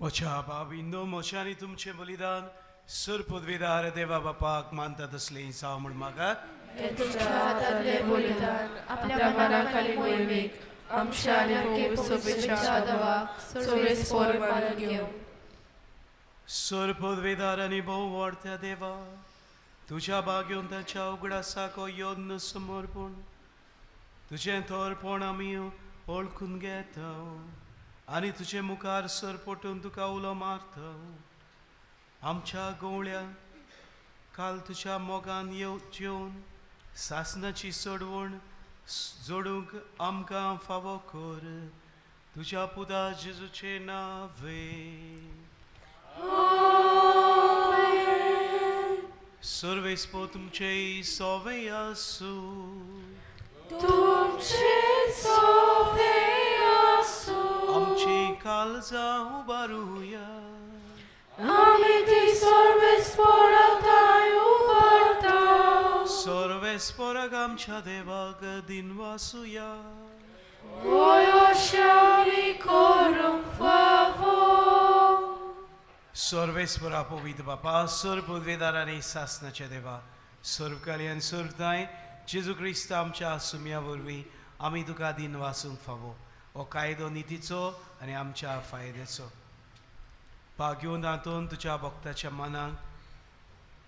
म्हज्या भाविंदो, म्हज्या आनी तुमचें बलिदान सर पदवीदार देवा बापाक मानता तसलें जावं म्हूण मागात. हें तुमच्या हातांतलें बलिदान आपल्या मनाखाली मोहिमेक आमच्या आनी पवित्र सभेच्या देवाक सर्वेस्पोर मानून घेवं. सर पदवीदार आनी भोव वाडत्या देवा, तुज्या भाग्यवंताच्या उगडासाक हो यत्न समर्पण तुजें थोरपण आमी वळखून घेता आनी तुजे मुखार सरपटून तुका उलो मारता. आमच्या गवळ्या काल तुज्या मोगान येवन सासणाची चडवण जोडूंक आमकां फावो कर, तुज्या पुता जेजूचें नांवे. सर्वेस्पो तुमचे सोवे आसूं. तुमचे सोवे आसूं. आमची काळजां उबारुया. आमी ती सर्वेस्पोराक उबारता. सर्वेस्पोराक आमच्या देवाक दिनवासुया. होय अशें आमी करूंक फावो. सर्वेस्परा पवित्र बापा, सर्व पदवेदार आनी सासणाच्या देवा, सर्वकाली आनी सर्वताय जेजू क्रिस्त आमच्या सुम्या वरवीं आमी तुका दिन वासूंक फावो. हो कायदो नितीचो आनी आमच्या फायद्याचो. भाग्योन हातून तुज्या भक्ताच्या मनाक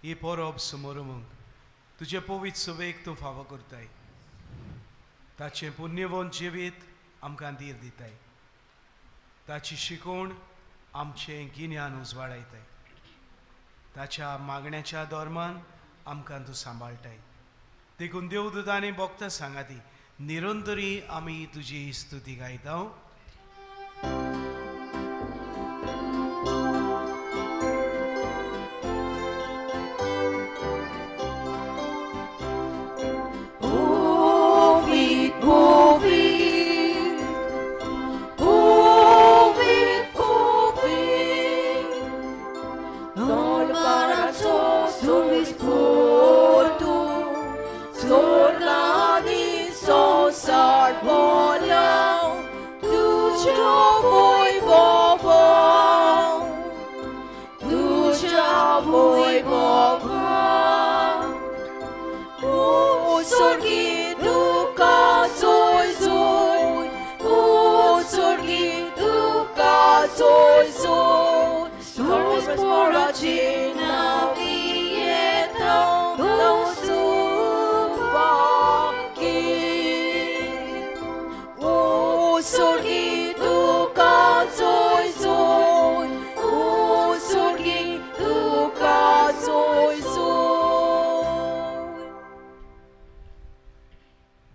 ही परब समोरमूंक तुजे पवित्र सभेक तूं फावो करताय. ताचें पुण्यवंत जिवीत आमकां धीर दिताय. ताची शिकवण आमचें गिन्यान उजवाडायताय. ताच्या मागण्याच्या धर्मान आमकां तूं सांबाळटाय. देखून देवदूतांनी भक्तां सांगाती निरंतरी आमी तुजी स्तुती गायता.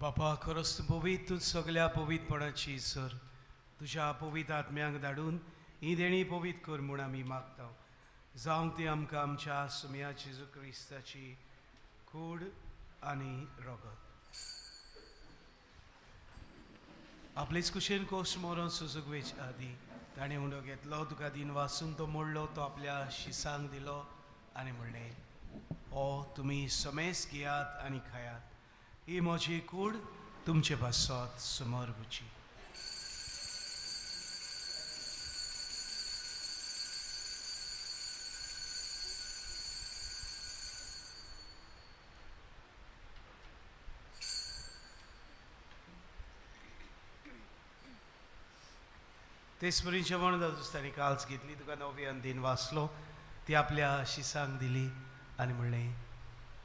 बापा, खरोच तूं पवित्र, तूं सगल्या पवित्रपणाची सर. तुज्या पवित्र आत्म्यांक धाडून ही देणी पवित्र कर म्हूण आमी मागता. जावंक ती आमकां आमच्या सुम्या जेजू क्रिस्ताची कूड आनी रगत. आपलेच कुशेन कोश मरोन सुजूक वेच्या आदी ताणें उंडो घेतलो, तुका दिन वासून तो मोडलो, तो आपल्या शिसांक दिलो आनी म्हणलें, ओ तुमी समेस घेयात आनी खायात, ही म्हजी कूड तुमचे पासत समर्पची. तेच परी जेवण जातूच ताणें काल्स घेतली, तुका नवी अंदीन वाचलो, ती आपल्या शिसांक दिली आनी म्हणलें,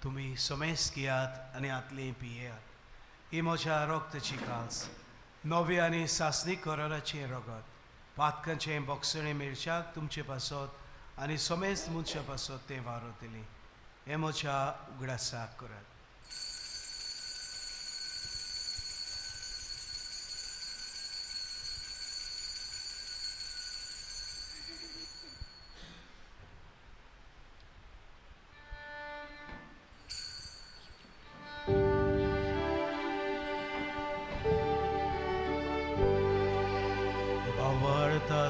तुमी समेस घेयात आनी आतलें पियेयात, ही म्हज्या रक्ताची काल्स, नवी आनी सासणीक कराराचें रगत, पातकांचें बोगसणें मेळच्याक तुमचे पासत आनी समेस्त मनशा पासत तें वारवतलें. हें म्हज्या उगडासाक करात.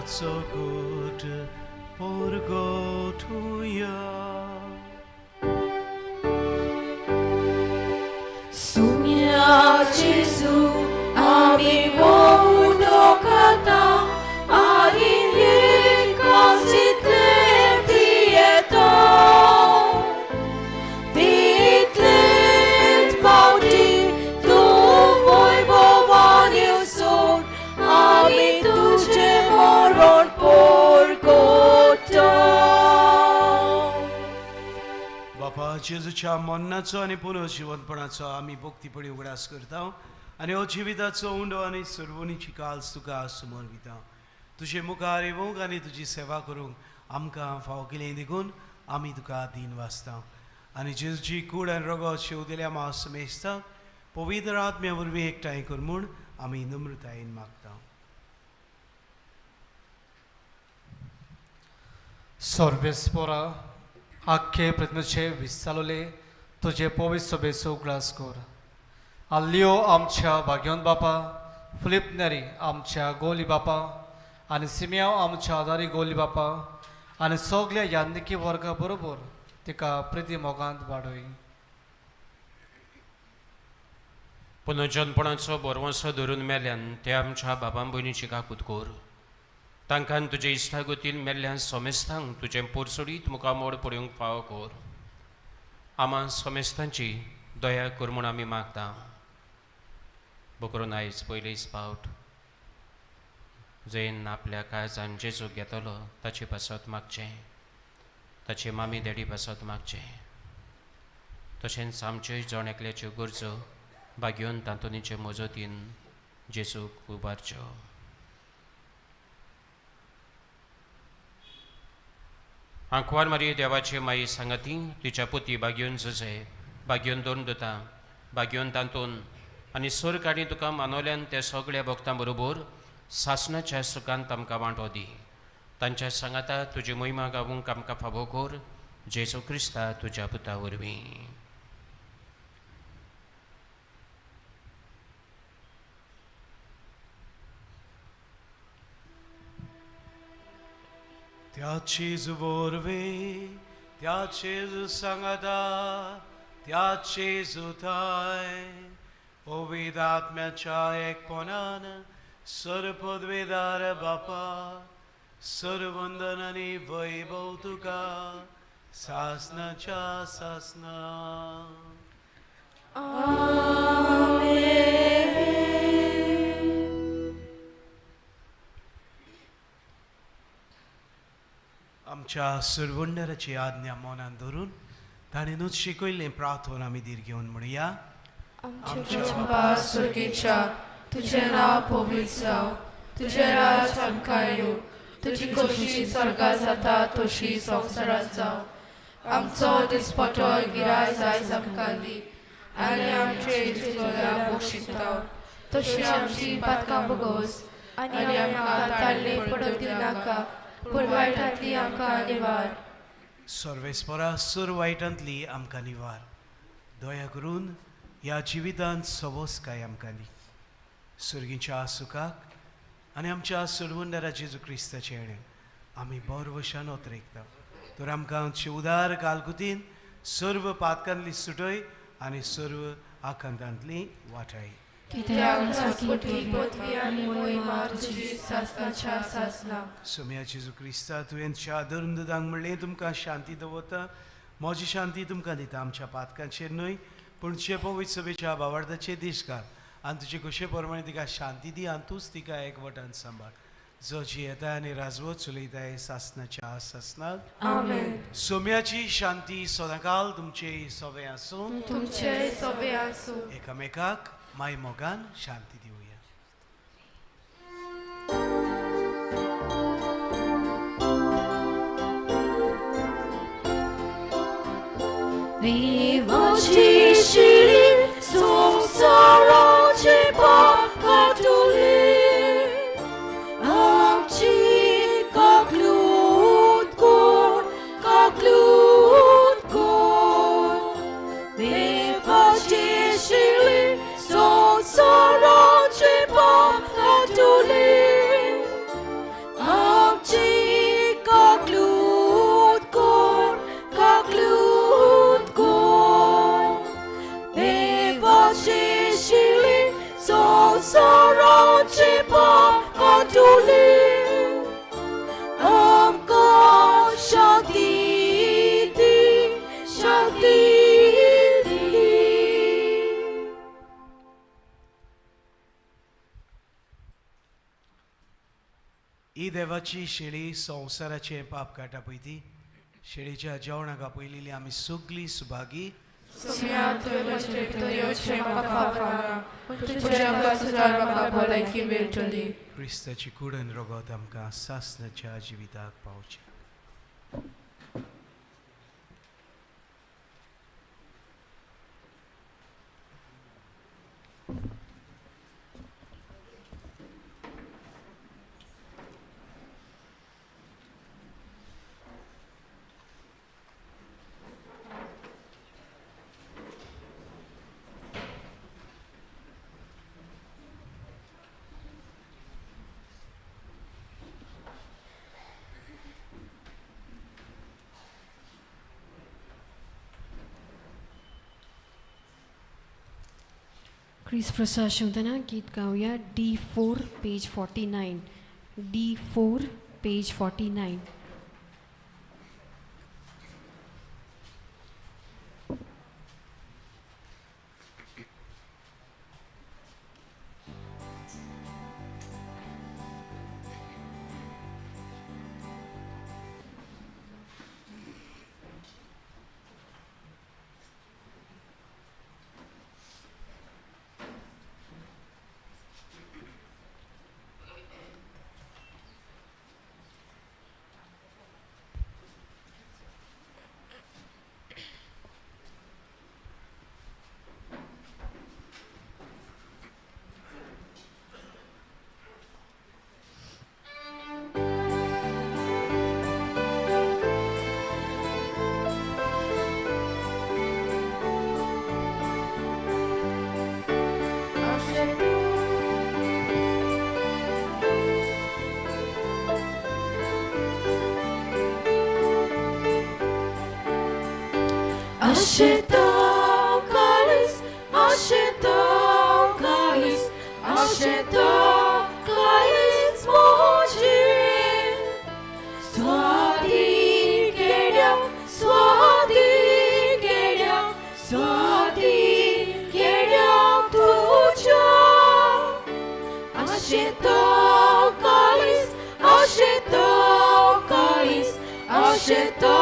So good porgotuya. Sumya Jesu ami wono kata ari. जेजूच्या मरणाचो आनी पुनर्जिवंतपणाचो आमी भक्तीपणी उगडास करता आनी हो जिविताचो उंडो आनी सर्वणीची काल्स तुका समर्पिता. तुजे मुखार येवंक आनी तुजी सेवा करूंक आमकां फावो केली देखून आमी तुका दीन वाचता. आनी जेजूची कूड आनी रगत शेवदिल्या महासमेस्ताक पवित्र आत्म्या वरवीं एकठांय कर म्हूण आमी नम्रतायेन मागता. सर्वेस्पोरा आख्खे प्रतिमेचे विस्तालोले तुजे पवित्र सभेचो उगडास कर. आल्लियो आमच्या भाग्योन बापा, फिलीप नेरी आमच्या गोली बापा आनी सिमियांव आमच्या आदारी गोली बापा आनी सगल्या यादनिकी वर्गा बरोबर तिका प्रिती मोगांत वाडय. पुनर्जनपणाचो बरवंसो धरून मेल्यान ते आमच्या बाबां भयणीची काकूत कर. तांकां तुजे इश्टागतीन मेल्ल्यान सोमेस्तांक तुजें पोरसोडीत मुखामोड पळोवंक फावो कर. आमा सोमेस्तांची दया कर म्हूण आमी मागता. बकरून आयज पयलीच फावट जैन आपल्या काळजान जेजूक घेतलो ताचे पासत मागचें, ताचे मामी डॅडी पासत मागचें. तशेंच आमच्योय जण एकल्याच्यो गरजो भाग्योन तातोनीचे मजतीन जेजूक उबारच्यो. आंकवार मारी देवाचे माई सांगाती तिच्या पुती बागयोन जजे, बागयोन दोन दुता, बागयोन तांतून आनी सोर काडी तुका मानवल्यान त्या सगळ्या भक्तां बरोबर सासणाच्या सुखांत आमकां वांटो दी. तांच्या सांगाता तुजी मोहिमा गावूंक आमकां फावो कर. जेजू क्रिस्ता तुज्या पुता वरवीं. त्याचेच वरवीं, त्याचेच सांगाता, त्याचेच उताय पवित्र आत्म्याच्या एकपणान सर्वपदवेदार बापा, सर्वंदन आनी वैभव तुका सासनाच्या सासना. आमच्या सुरवंडराची आज्ञा मनान धरून ताणें शिकयल्लें प्रार्थना आमी धीर घेवन म्हणया. आमच्या बापा सुर्गेच्या, तुजें नांव पवित्र जावं, तुजें राज आमकां येवं, तुजी खोशी स्वर्गा जाता तशी संवसारांत जावं. आमचो दिसपटो गिराय जायज आमकां दी आनी आमचे चुकल्या बक्षिता तशी आमची पातकां बगोस आनी आमकां ताल्ले पडूंक दिवनाका, पूण वायटांतली आमकां निवार. सर्वेस्परा सर वायटांतली आमकां निवार. दया करून ह्या जिवितांत सवसकाय आमकां दी. सुर्गीच्या सुखाक आनी आमच्या सरवंदरा जेजू क्रिस्ताचे येणें आमी बरवशान ओतरेकता. तर आमकां आमचे उदार कालकुतीन सर्व पातकांतली सुटय आनी सर्व आकांतांतली वाटाय. सोम्या जेजू क्रिस्ता, तुवें धर्म दुदांक म्हणलें तुमकां शांती दवरता, म्हजी शांती तुमकां दिता. आमच्या पातकांचेर न्हय पूण जे पवित्र सभेच्या भावार्थाचे दीस घाल आनी तुजे खोशे प्रमाणे तिका शांती दी आनी तूंच तिका एकवटान सांबाळ. जो जियेता आनी राजवत चलयताय सासनाच्या सासनाक. आमेन. सोम्याची शांती सदांकाल तुमचे सोवे आसूं, तुमचे सोवे आसूं. एकामेकाक माय मोगान शांती दिवया. देवाची शिरी संवसाराचे पाप काडटली, आमची काकलूत कर, काकलूत कर. देवाची शिरी संवसाराचे पाप काडटली, आमची काकलूत कर, काकलूत कर. देवाची शिरी संवसाराचे पाप काडटली, आमकां शांती दी, शांती दी. ही देवाची शेळी संवसाराचें पाप काडटा पळय ती शेळीच्या जेवणाक आपयलेली आमी सगळीं सुभागी. सोम्या तुवें म्हजे भितर येवचें म्हाका फावना, पूण तुज्या वाचल्यार म्हाका भलायकी मेळटली. क्रिस्ताची कूड आनी रगत आमकां सासणाच्या जिविताक पावचें. क्रिस प्रसाद शिवतना गीत गावया D4 page 49, D4 page 49. Asheta kalis moji, Swati kedia, Swati kedia, Swati kedia tuja. Asheta kalis, Asheta kalis, Asheta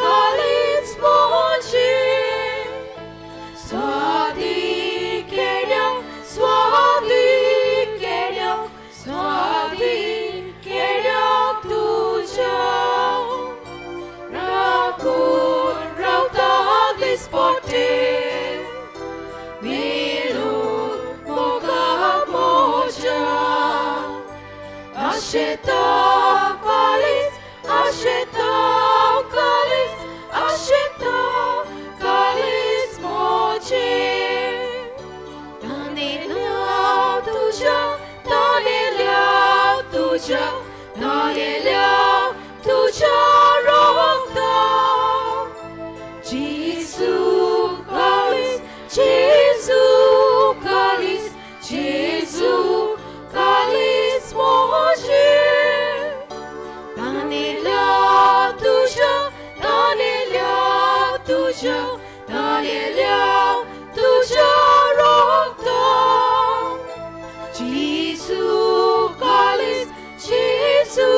kalis moji, Swati kedia, Swati kedia, Swati kedia tuja. Rakun rauta dispote, Milun moga moja. Asheta kalis, Asheta kalis, Asheta kalis moje. Tanelya tuja, tanelya tuja, tanelya tuja rokta. Jesu kalis, Jesu kalis, Jesu kalis moje. Tanelya tuja, tanelya tuja, tanelya tuja rokta. Jesu kalis, Jesu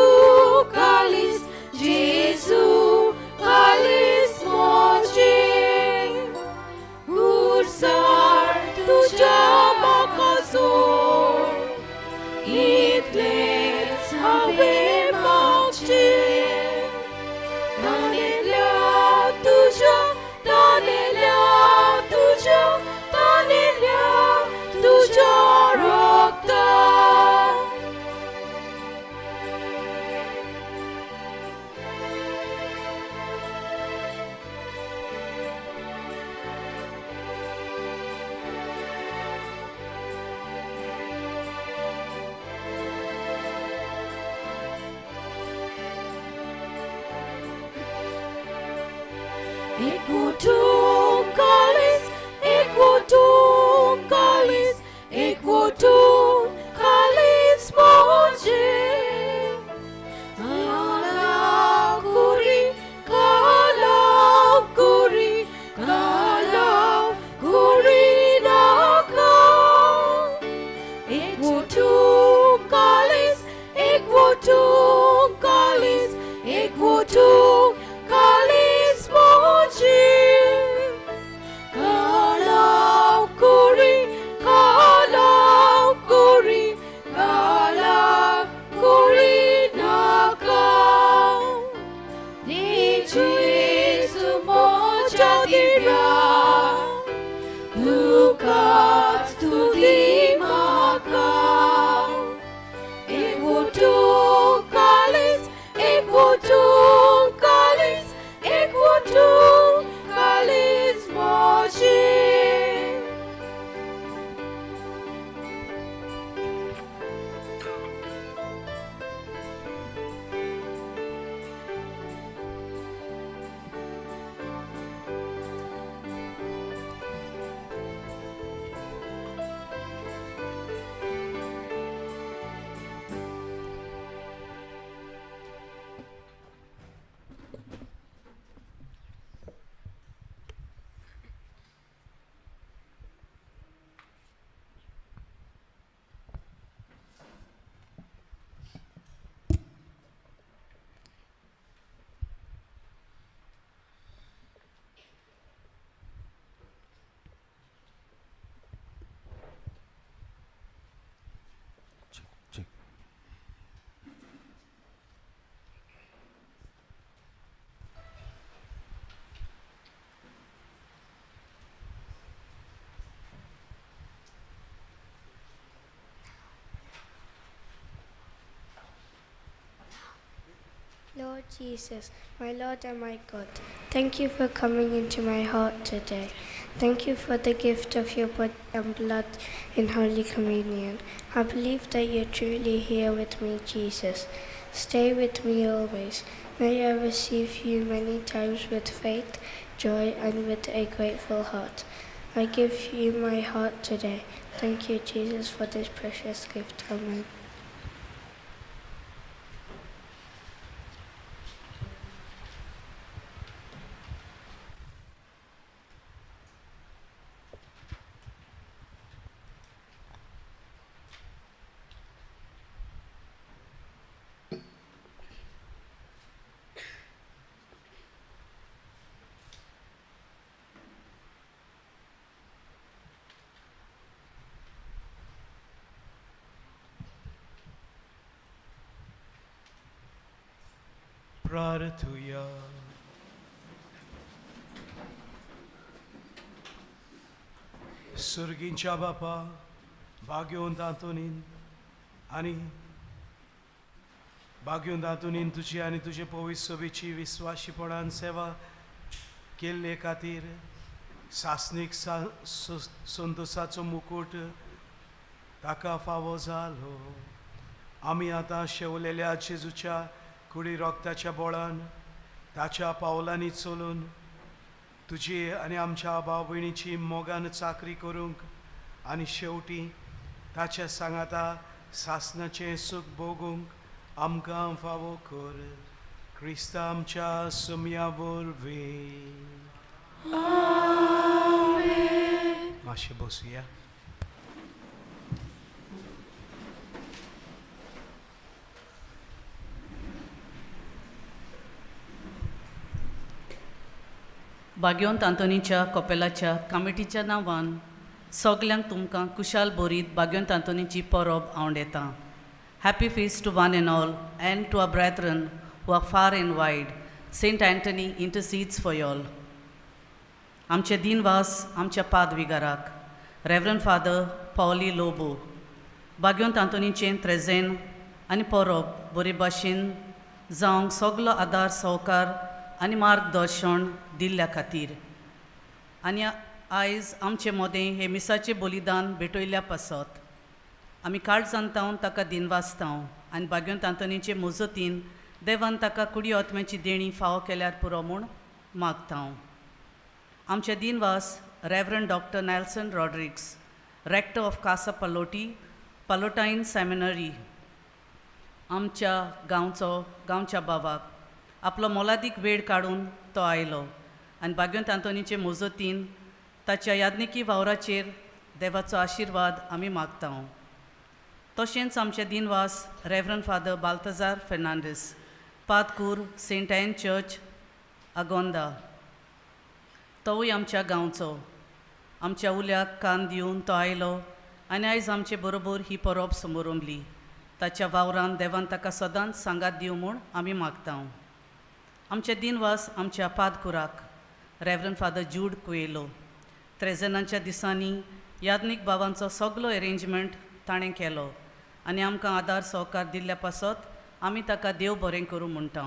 Jesus, my Lord and my God, thank you for coming into my heart today. Thank you for the gift of your body and blood in Holy Communion. I believe that you're truly here with me, Jesus. Stay with me always. May I receive you many times with faith, joy, and with a grateful heart. I give you my heart today. Thank you, Jesus, for this precious gift. Amen. प्रार्थुया. सुर्गींच्या बापा, भाग्यवंत आंतोनीन आनी भाग्यवंत आंतोनीन तुजी आनी तुजे पवित्र सभेची विस्वाशीपणान सेवा केल्ले खातीर सासणीक संतोसाचो मुकूट ताका फावो जालो. आमी आतां शेवलेल्या जेजूच्या कुडी रोगताच्या बोळान ताच्या पावलांनी चलून तुजी आनी आमच्या भाव भयणीची मोगान चाकरी करूंक आनी शेवटी ताच्या सांगाता सासणाचें सूख भोगूंक आमकां फावो कर, क्रिस्ता आमच्या सुमया वरवीं. मातशें बसुया. बाग्योंत आंतोनीच्या कपेलाच्या कमिटीच्या नांवान सगल्यांक तुमकां कुशाल बोरीत बाग्योंत आंतोनीची परब आवडेता. Happy feast to one and all and to our brethren who are far and wide. Saint Anthony intercedes for y'all. आमचे दिनवास आमच्या पादविगाराक रेवरंड फादर पावली लोबो बाग्योंत आंतोनीचें त्रेजेन आनी परब बरे भाशेन जावंक सगलो आदार सहकार आनी मार्गदर्शन दिल्ल्या खातीर आनी आयज आमचे मोदें हे मिसाचें बलिदान भेटयल्ल्या पासत आमी काळजांतावन ताका दिनवासताव आनी बाग्योंत आंतोनीचे मजतीन देवान ताका कुडी आत्म्याची देणी फावो केल्यार पुरो म्हूण मागताव. आमचे दिनवास reverend doctor Nelson Rodrigues, rector of Casa Pallotti Pallottine seminary, आमच्या गांवच्या बाबाक आपलो मोलादीक वेळ काडून तो आयलो आनी बाग्योंत आंतोनीचे मजतीन ताच्या याज्ञिकी वावराचेर देवाचो आशिर्वाद आमी मागता. तशेंच आमचे दिनवास रेवरंड फादर बाल्तजार फेर्नांडीस, पादकूर सेंट एन चर्च आगोंदा, तोवूय आमच्या गांवचो. आमच्या उल्याक कान दिवन तो आयलो आनी आयज आमचे बरोबर ही परब समोरंबली. ताच्या वावरान देवान ताका सदांच सांगात दिवं म्हूण आमी मागता. आमचे दिनवास आमच्या पादकुराक रेवरंड फादर जूड कुयेलो, त्रेजनांच्या दिसांनी याज्ञीक बाबांचो सगलो एरेंजमेंट ताणें केलो आनी आमकां आदार सहकार दिल्ल्या पासत आमी ताका देव बरें करूं म्हणटा.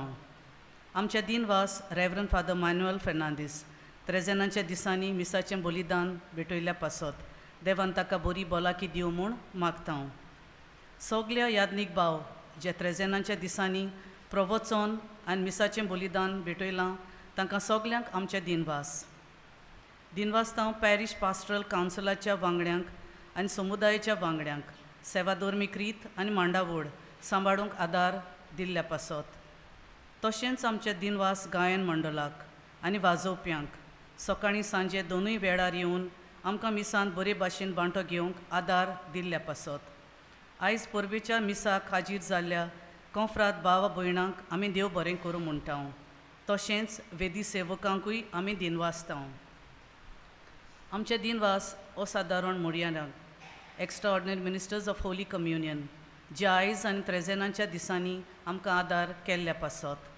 आमचे दिनवास रेवरंड फादर मान्युअल फेर्नांदीस, त्रेजनांच्या दिसांनी मिसाचें बलिदान भेटयल्ल्या पासत देवान ताका बरी भलायकी दिवं म्हूण मागता. सगल्या याज्ञीक भाव जे त्रेजनांच्या दिसांनी प्रवचन आनी मिसाचें बलिदान भेटयलां तांकां सगल्यांक आमचे दिनवास. दिनवासतांव पॅरीश पास्टरल कावन्सिलाच्या वांगड्यांक आनी समुदायाच्या वांगड्यांक सेवाधर्मीक रीत आनी मांडावळ सांबाळूंक आदार दिल्ल्या पासत. तशेंच आमचे दिनवास गायन मंडळाक आनी वाजोवप्यांक सकाळीं सांजे दोनूय वेळार येवन आमकां मिसांत बरे भाशेन वांटो घेवंक आदार दिल्ल्या पासत. आयज परबेच्या मिसाक हाजीर जाल्ल्या कोंफ्राद भाव भयणांक आमी देव बरें करूं म्हणटा. तशेंच वेदी सेवकांकूय आमी दिनवासता. आमचे दिनवास असादारण मोडयानाक extraordinary ministers of holy communion जे आयज आनी त्रेजेनांच्या दिसांनी आमकां आदार केल्ल्या पासत.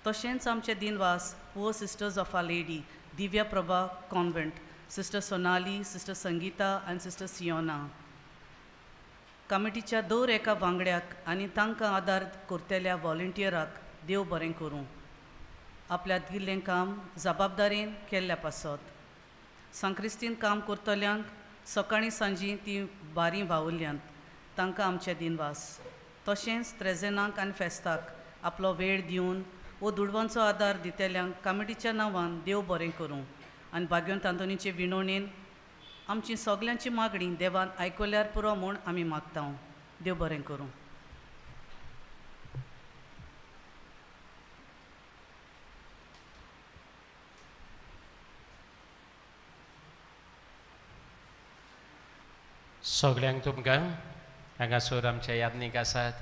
तशेंच आमचे दिनवास poor sisters of our lady Divya Prabha convent, sister Sonali, sister Sangeeta आनी सिस्टर सियोना. कमिटीच्या दर एका वांगड्याक आनी तांकां आदार करतल्या व्हॉलंटियराक देव बरें करूं. आपल्या दिल्लें काम जबाबदारेन केल्ल्या पासत सांक्रिस्तीन काम करतल्यांक सकाळीं सांजी ती बारीं वावुरल्यांत तांकां आमचे दिनवास. तशेंच त्रेजेनाक आनी फेस्ताक आपलो वेळ दिवन वो दुडवांचो आदार दितल्यांक कामिटीच्या नांवान देव बरें करूं आनी भाग्यवंत आंतोनीचे विनवणेन आमची सगल्यांची मागणी देवान आयकल्यार पुरो म्हूण आमी मागता. देव बरें करूं. सगल्यांक तुमकां हांगासर आमचे यादनीक आसात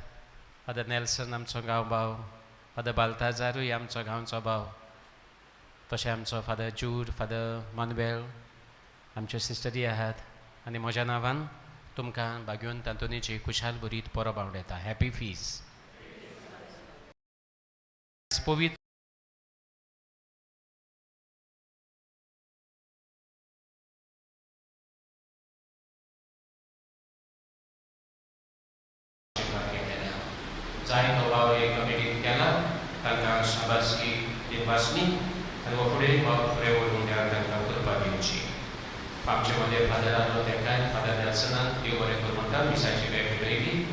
फादर नेल्सन आमचो गांव भाव, फादर बालताजारूय आमचो गांवचो भाव, तशें आमचो फादर जूड, फादर मानुएल, आमच्यो सिस्टरी आहात आनी म्हज्या नांवान तुमकां भाग्यवंत आंतोनीची खुशाल भरीत परब आवडटा. Happy fees. पवित्र जाय तो वावर हे कमिटीन केला तांकां शाबासकी दिवपासनी आनी हो फुडें वावर फुडें व्हरून तांकां करपाक दिवची. आमचे मदें फादर आसलो तेकाय फादर नेल्सनान देव बरें करूं म्हणटा मिसाची वेळ भेटयली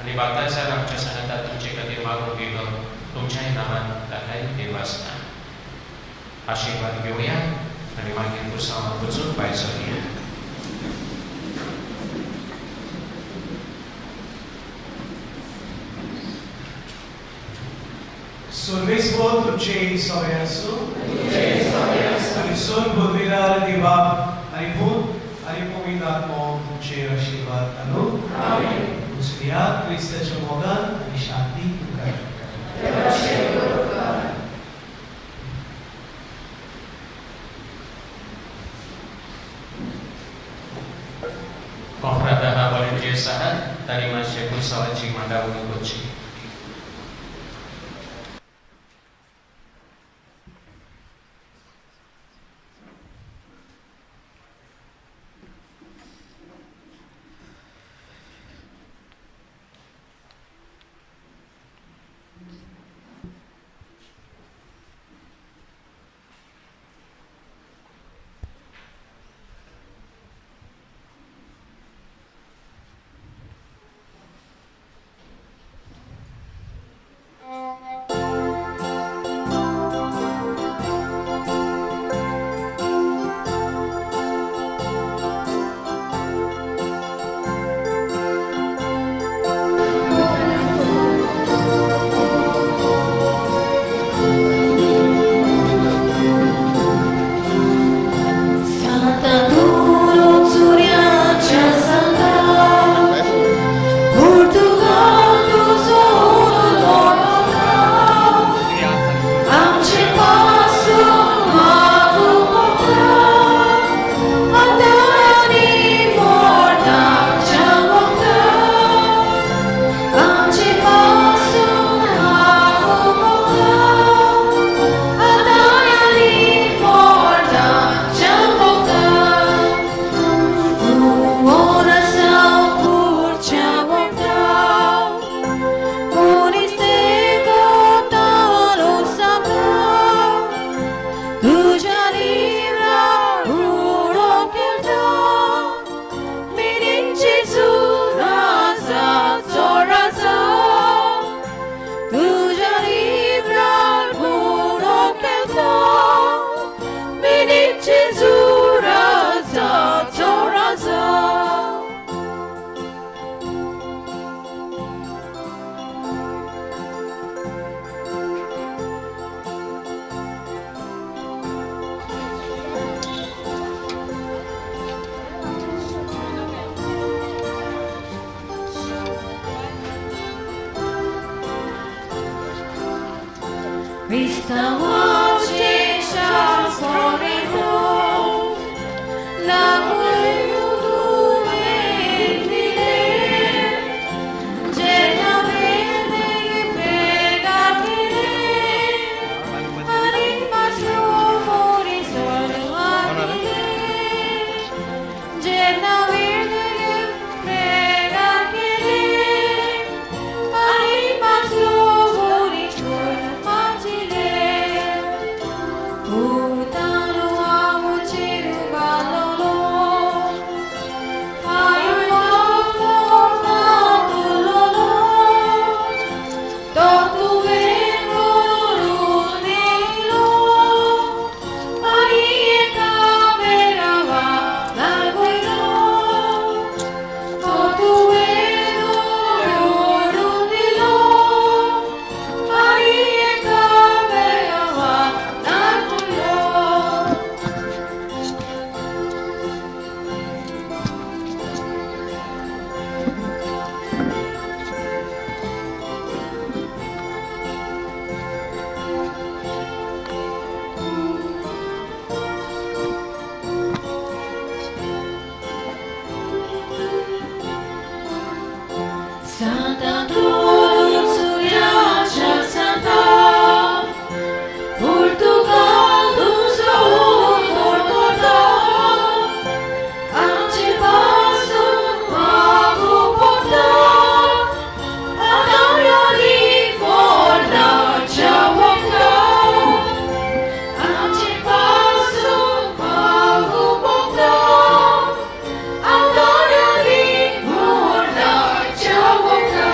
आनी बालतासार आमच्या सांगाता तुमचे खातीर मागून गेलो तुमच्याय नांवान ताकाय देवासना आशिर्वाद घेवया आनी मागीर पुरसांवाक वचून भायर सरया. सर्वेस्पर तुमचे सवे आसूं आनी सोन पदवीदार देवाक आनी पूत आनी पवित्र आत्मो तुमचेर आशिर्वाद घालूं. दुसऱ्या क्रिस्ताच्या मोगान आनी शांती तुमकां. कोंफ्रादा व्हॉलंटियर्स आहात तांणी मातशें पुरसांवाची मांडावळ करची. सांतांतून सुर्याच्या सांता पुर्तुगाल तुजो उगड करता आमचे पासून मागू पडटा आतांनी कोणाच्या वखदा आमचे पासून मागू पडटा आतांनी कोणाच्या वखदा.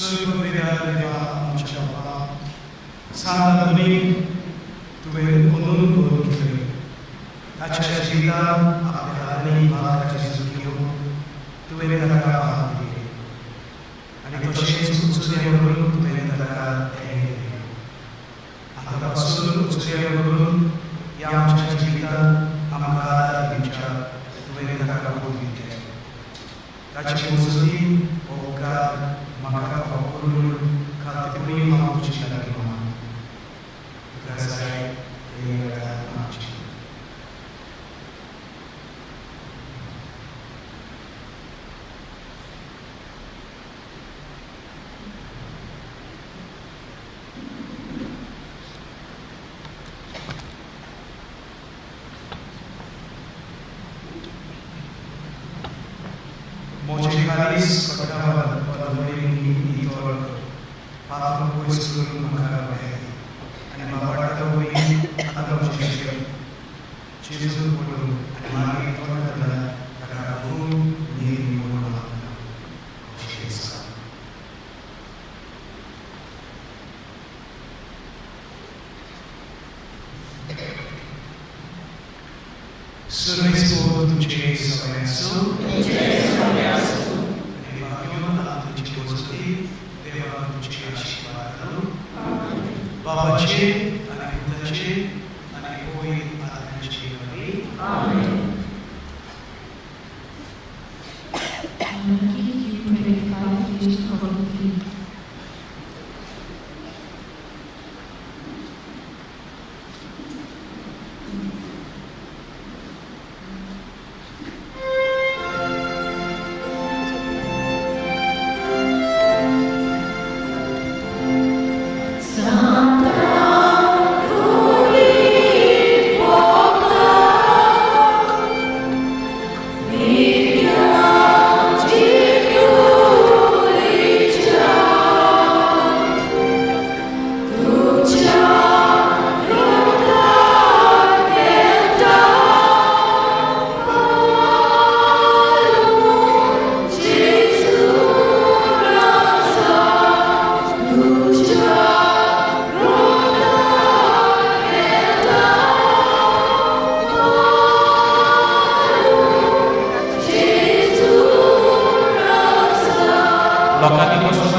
सर्वविद्या देवा आमच्या बाबा सांत आंतोनीक तुवें अंदून करून केलें ताच्या जिवितांत आपल्या हातांनी भागाची घेवन तुवें ताका भाग दिली आनी तशेंच उचुर्या करून तुवें ताका देणें दिलें. आतां पासून उचुर्या करून ह्या आमच्या जिवितांत आमकां आदार दिवच्या तुवें ताका बोध दिवचें. ताचे मजगतीं हो उपकार म्हाका फावो करून खातीर हांव तुजे लागीं मागतां. तुका जाय हे वेळार मागचें. म्हजें काळीज कटावान नितळ कर, पात्रां पयस करून म्हाका मेळ आनी बाबाटा वयली आतां म्हजें जेजून पडून आनी मागीर तोंड घातल्यार ताका खूब नीर म्हणून मागता. अशें आसा. सर्वेस्पोर तुमचे सगळे आसूं. आनी भाग्यवान तुमची वसती देवा तुमचे आशिर्वाद घालूं. बाबाचे आनी पुताचे आनी पवित्र आत्म्याचे नांवान. Matthew 25, page 43. लोकांनी बसून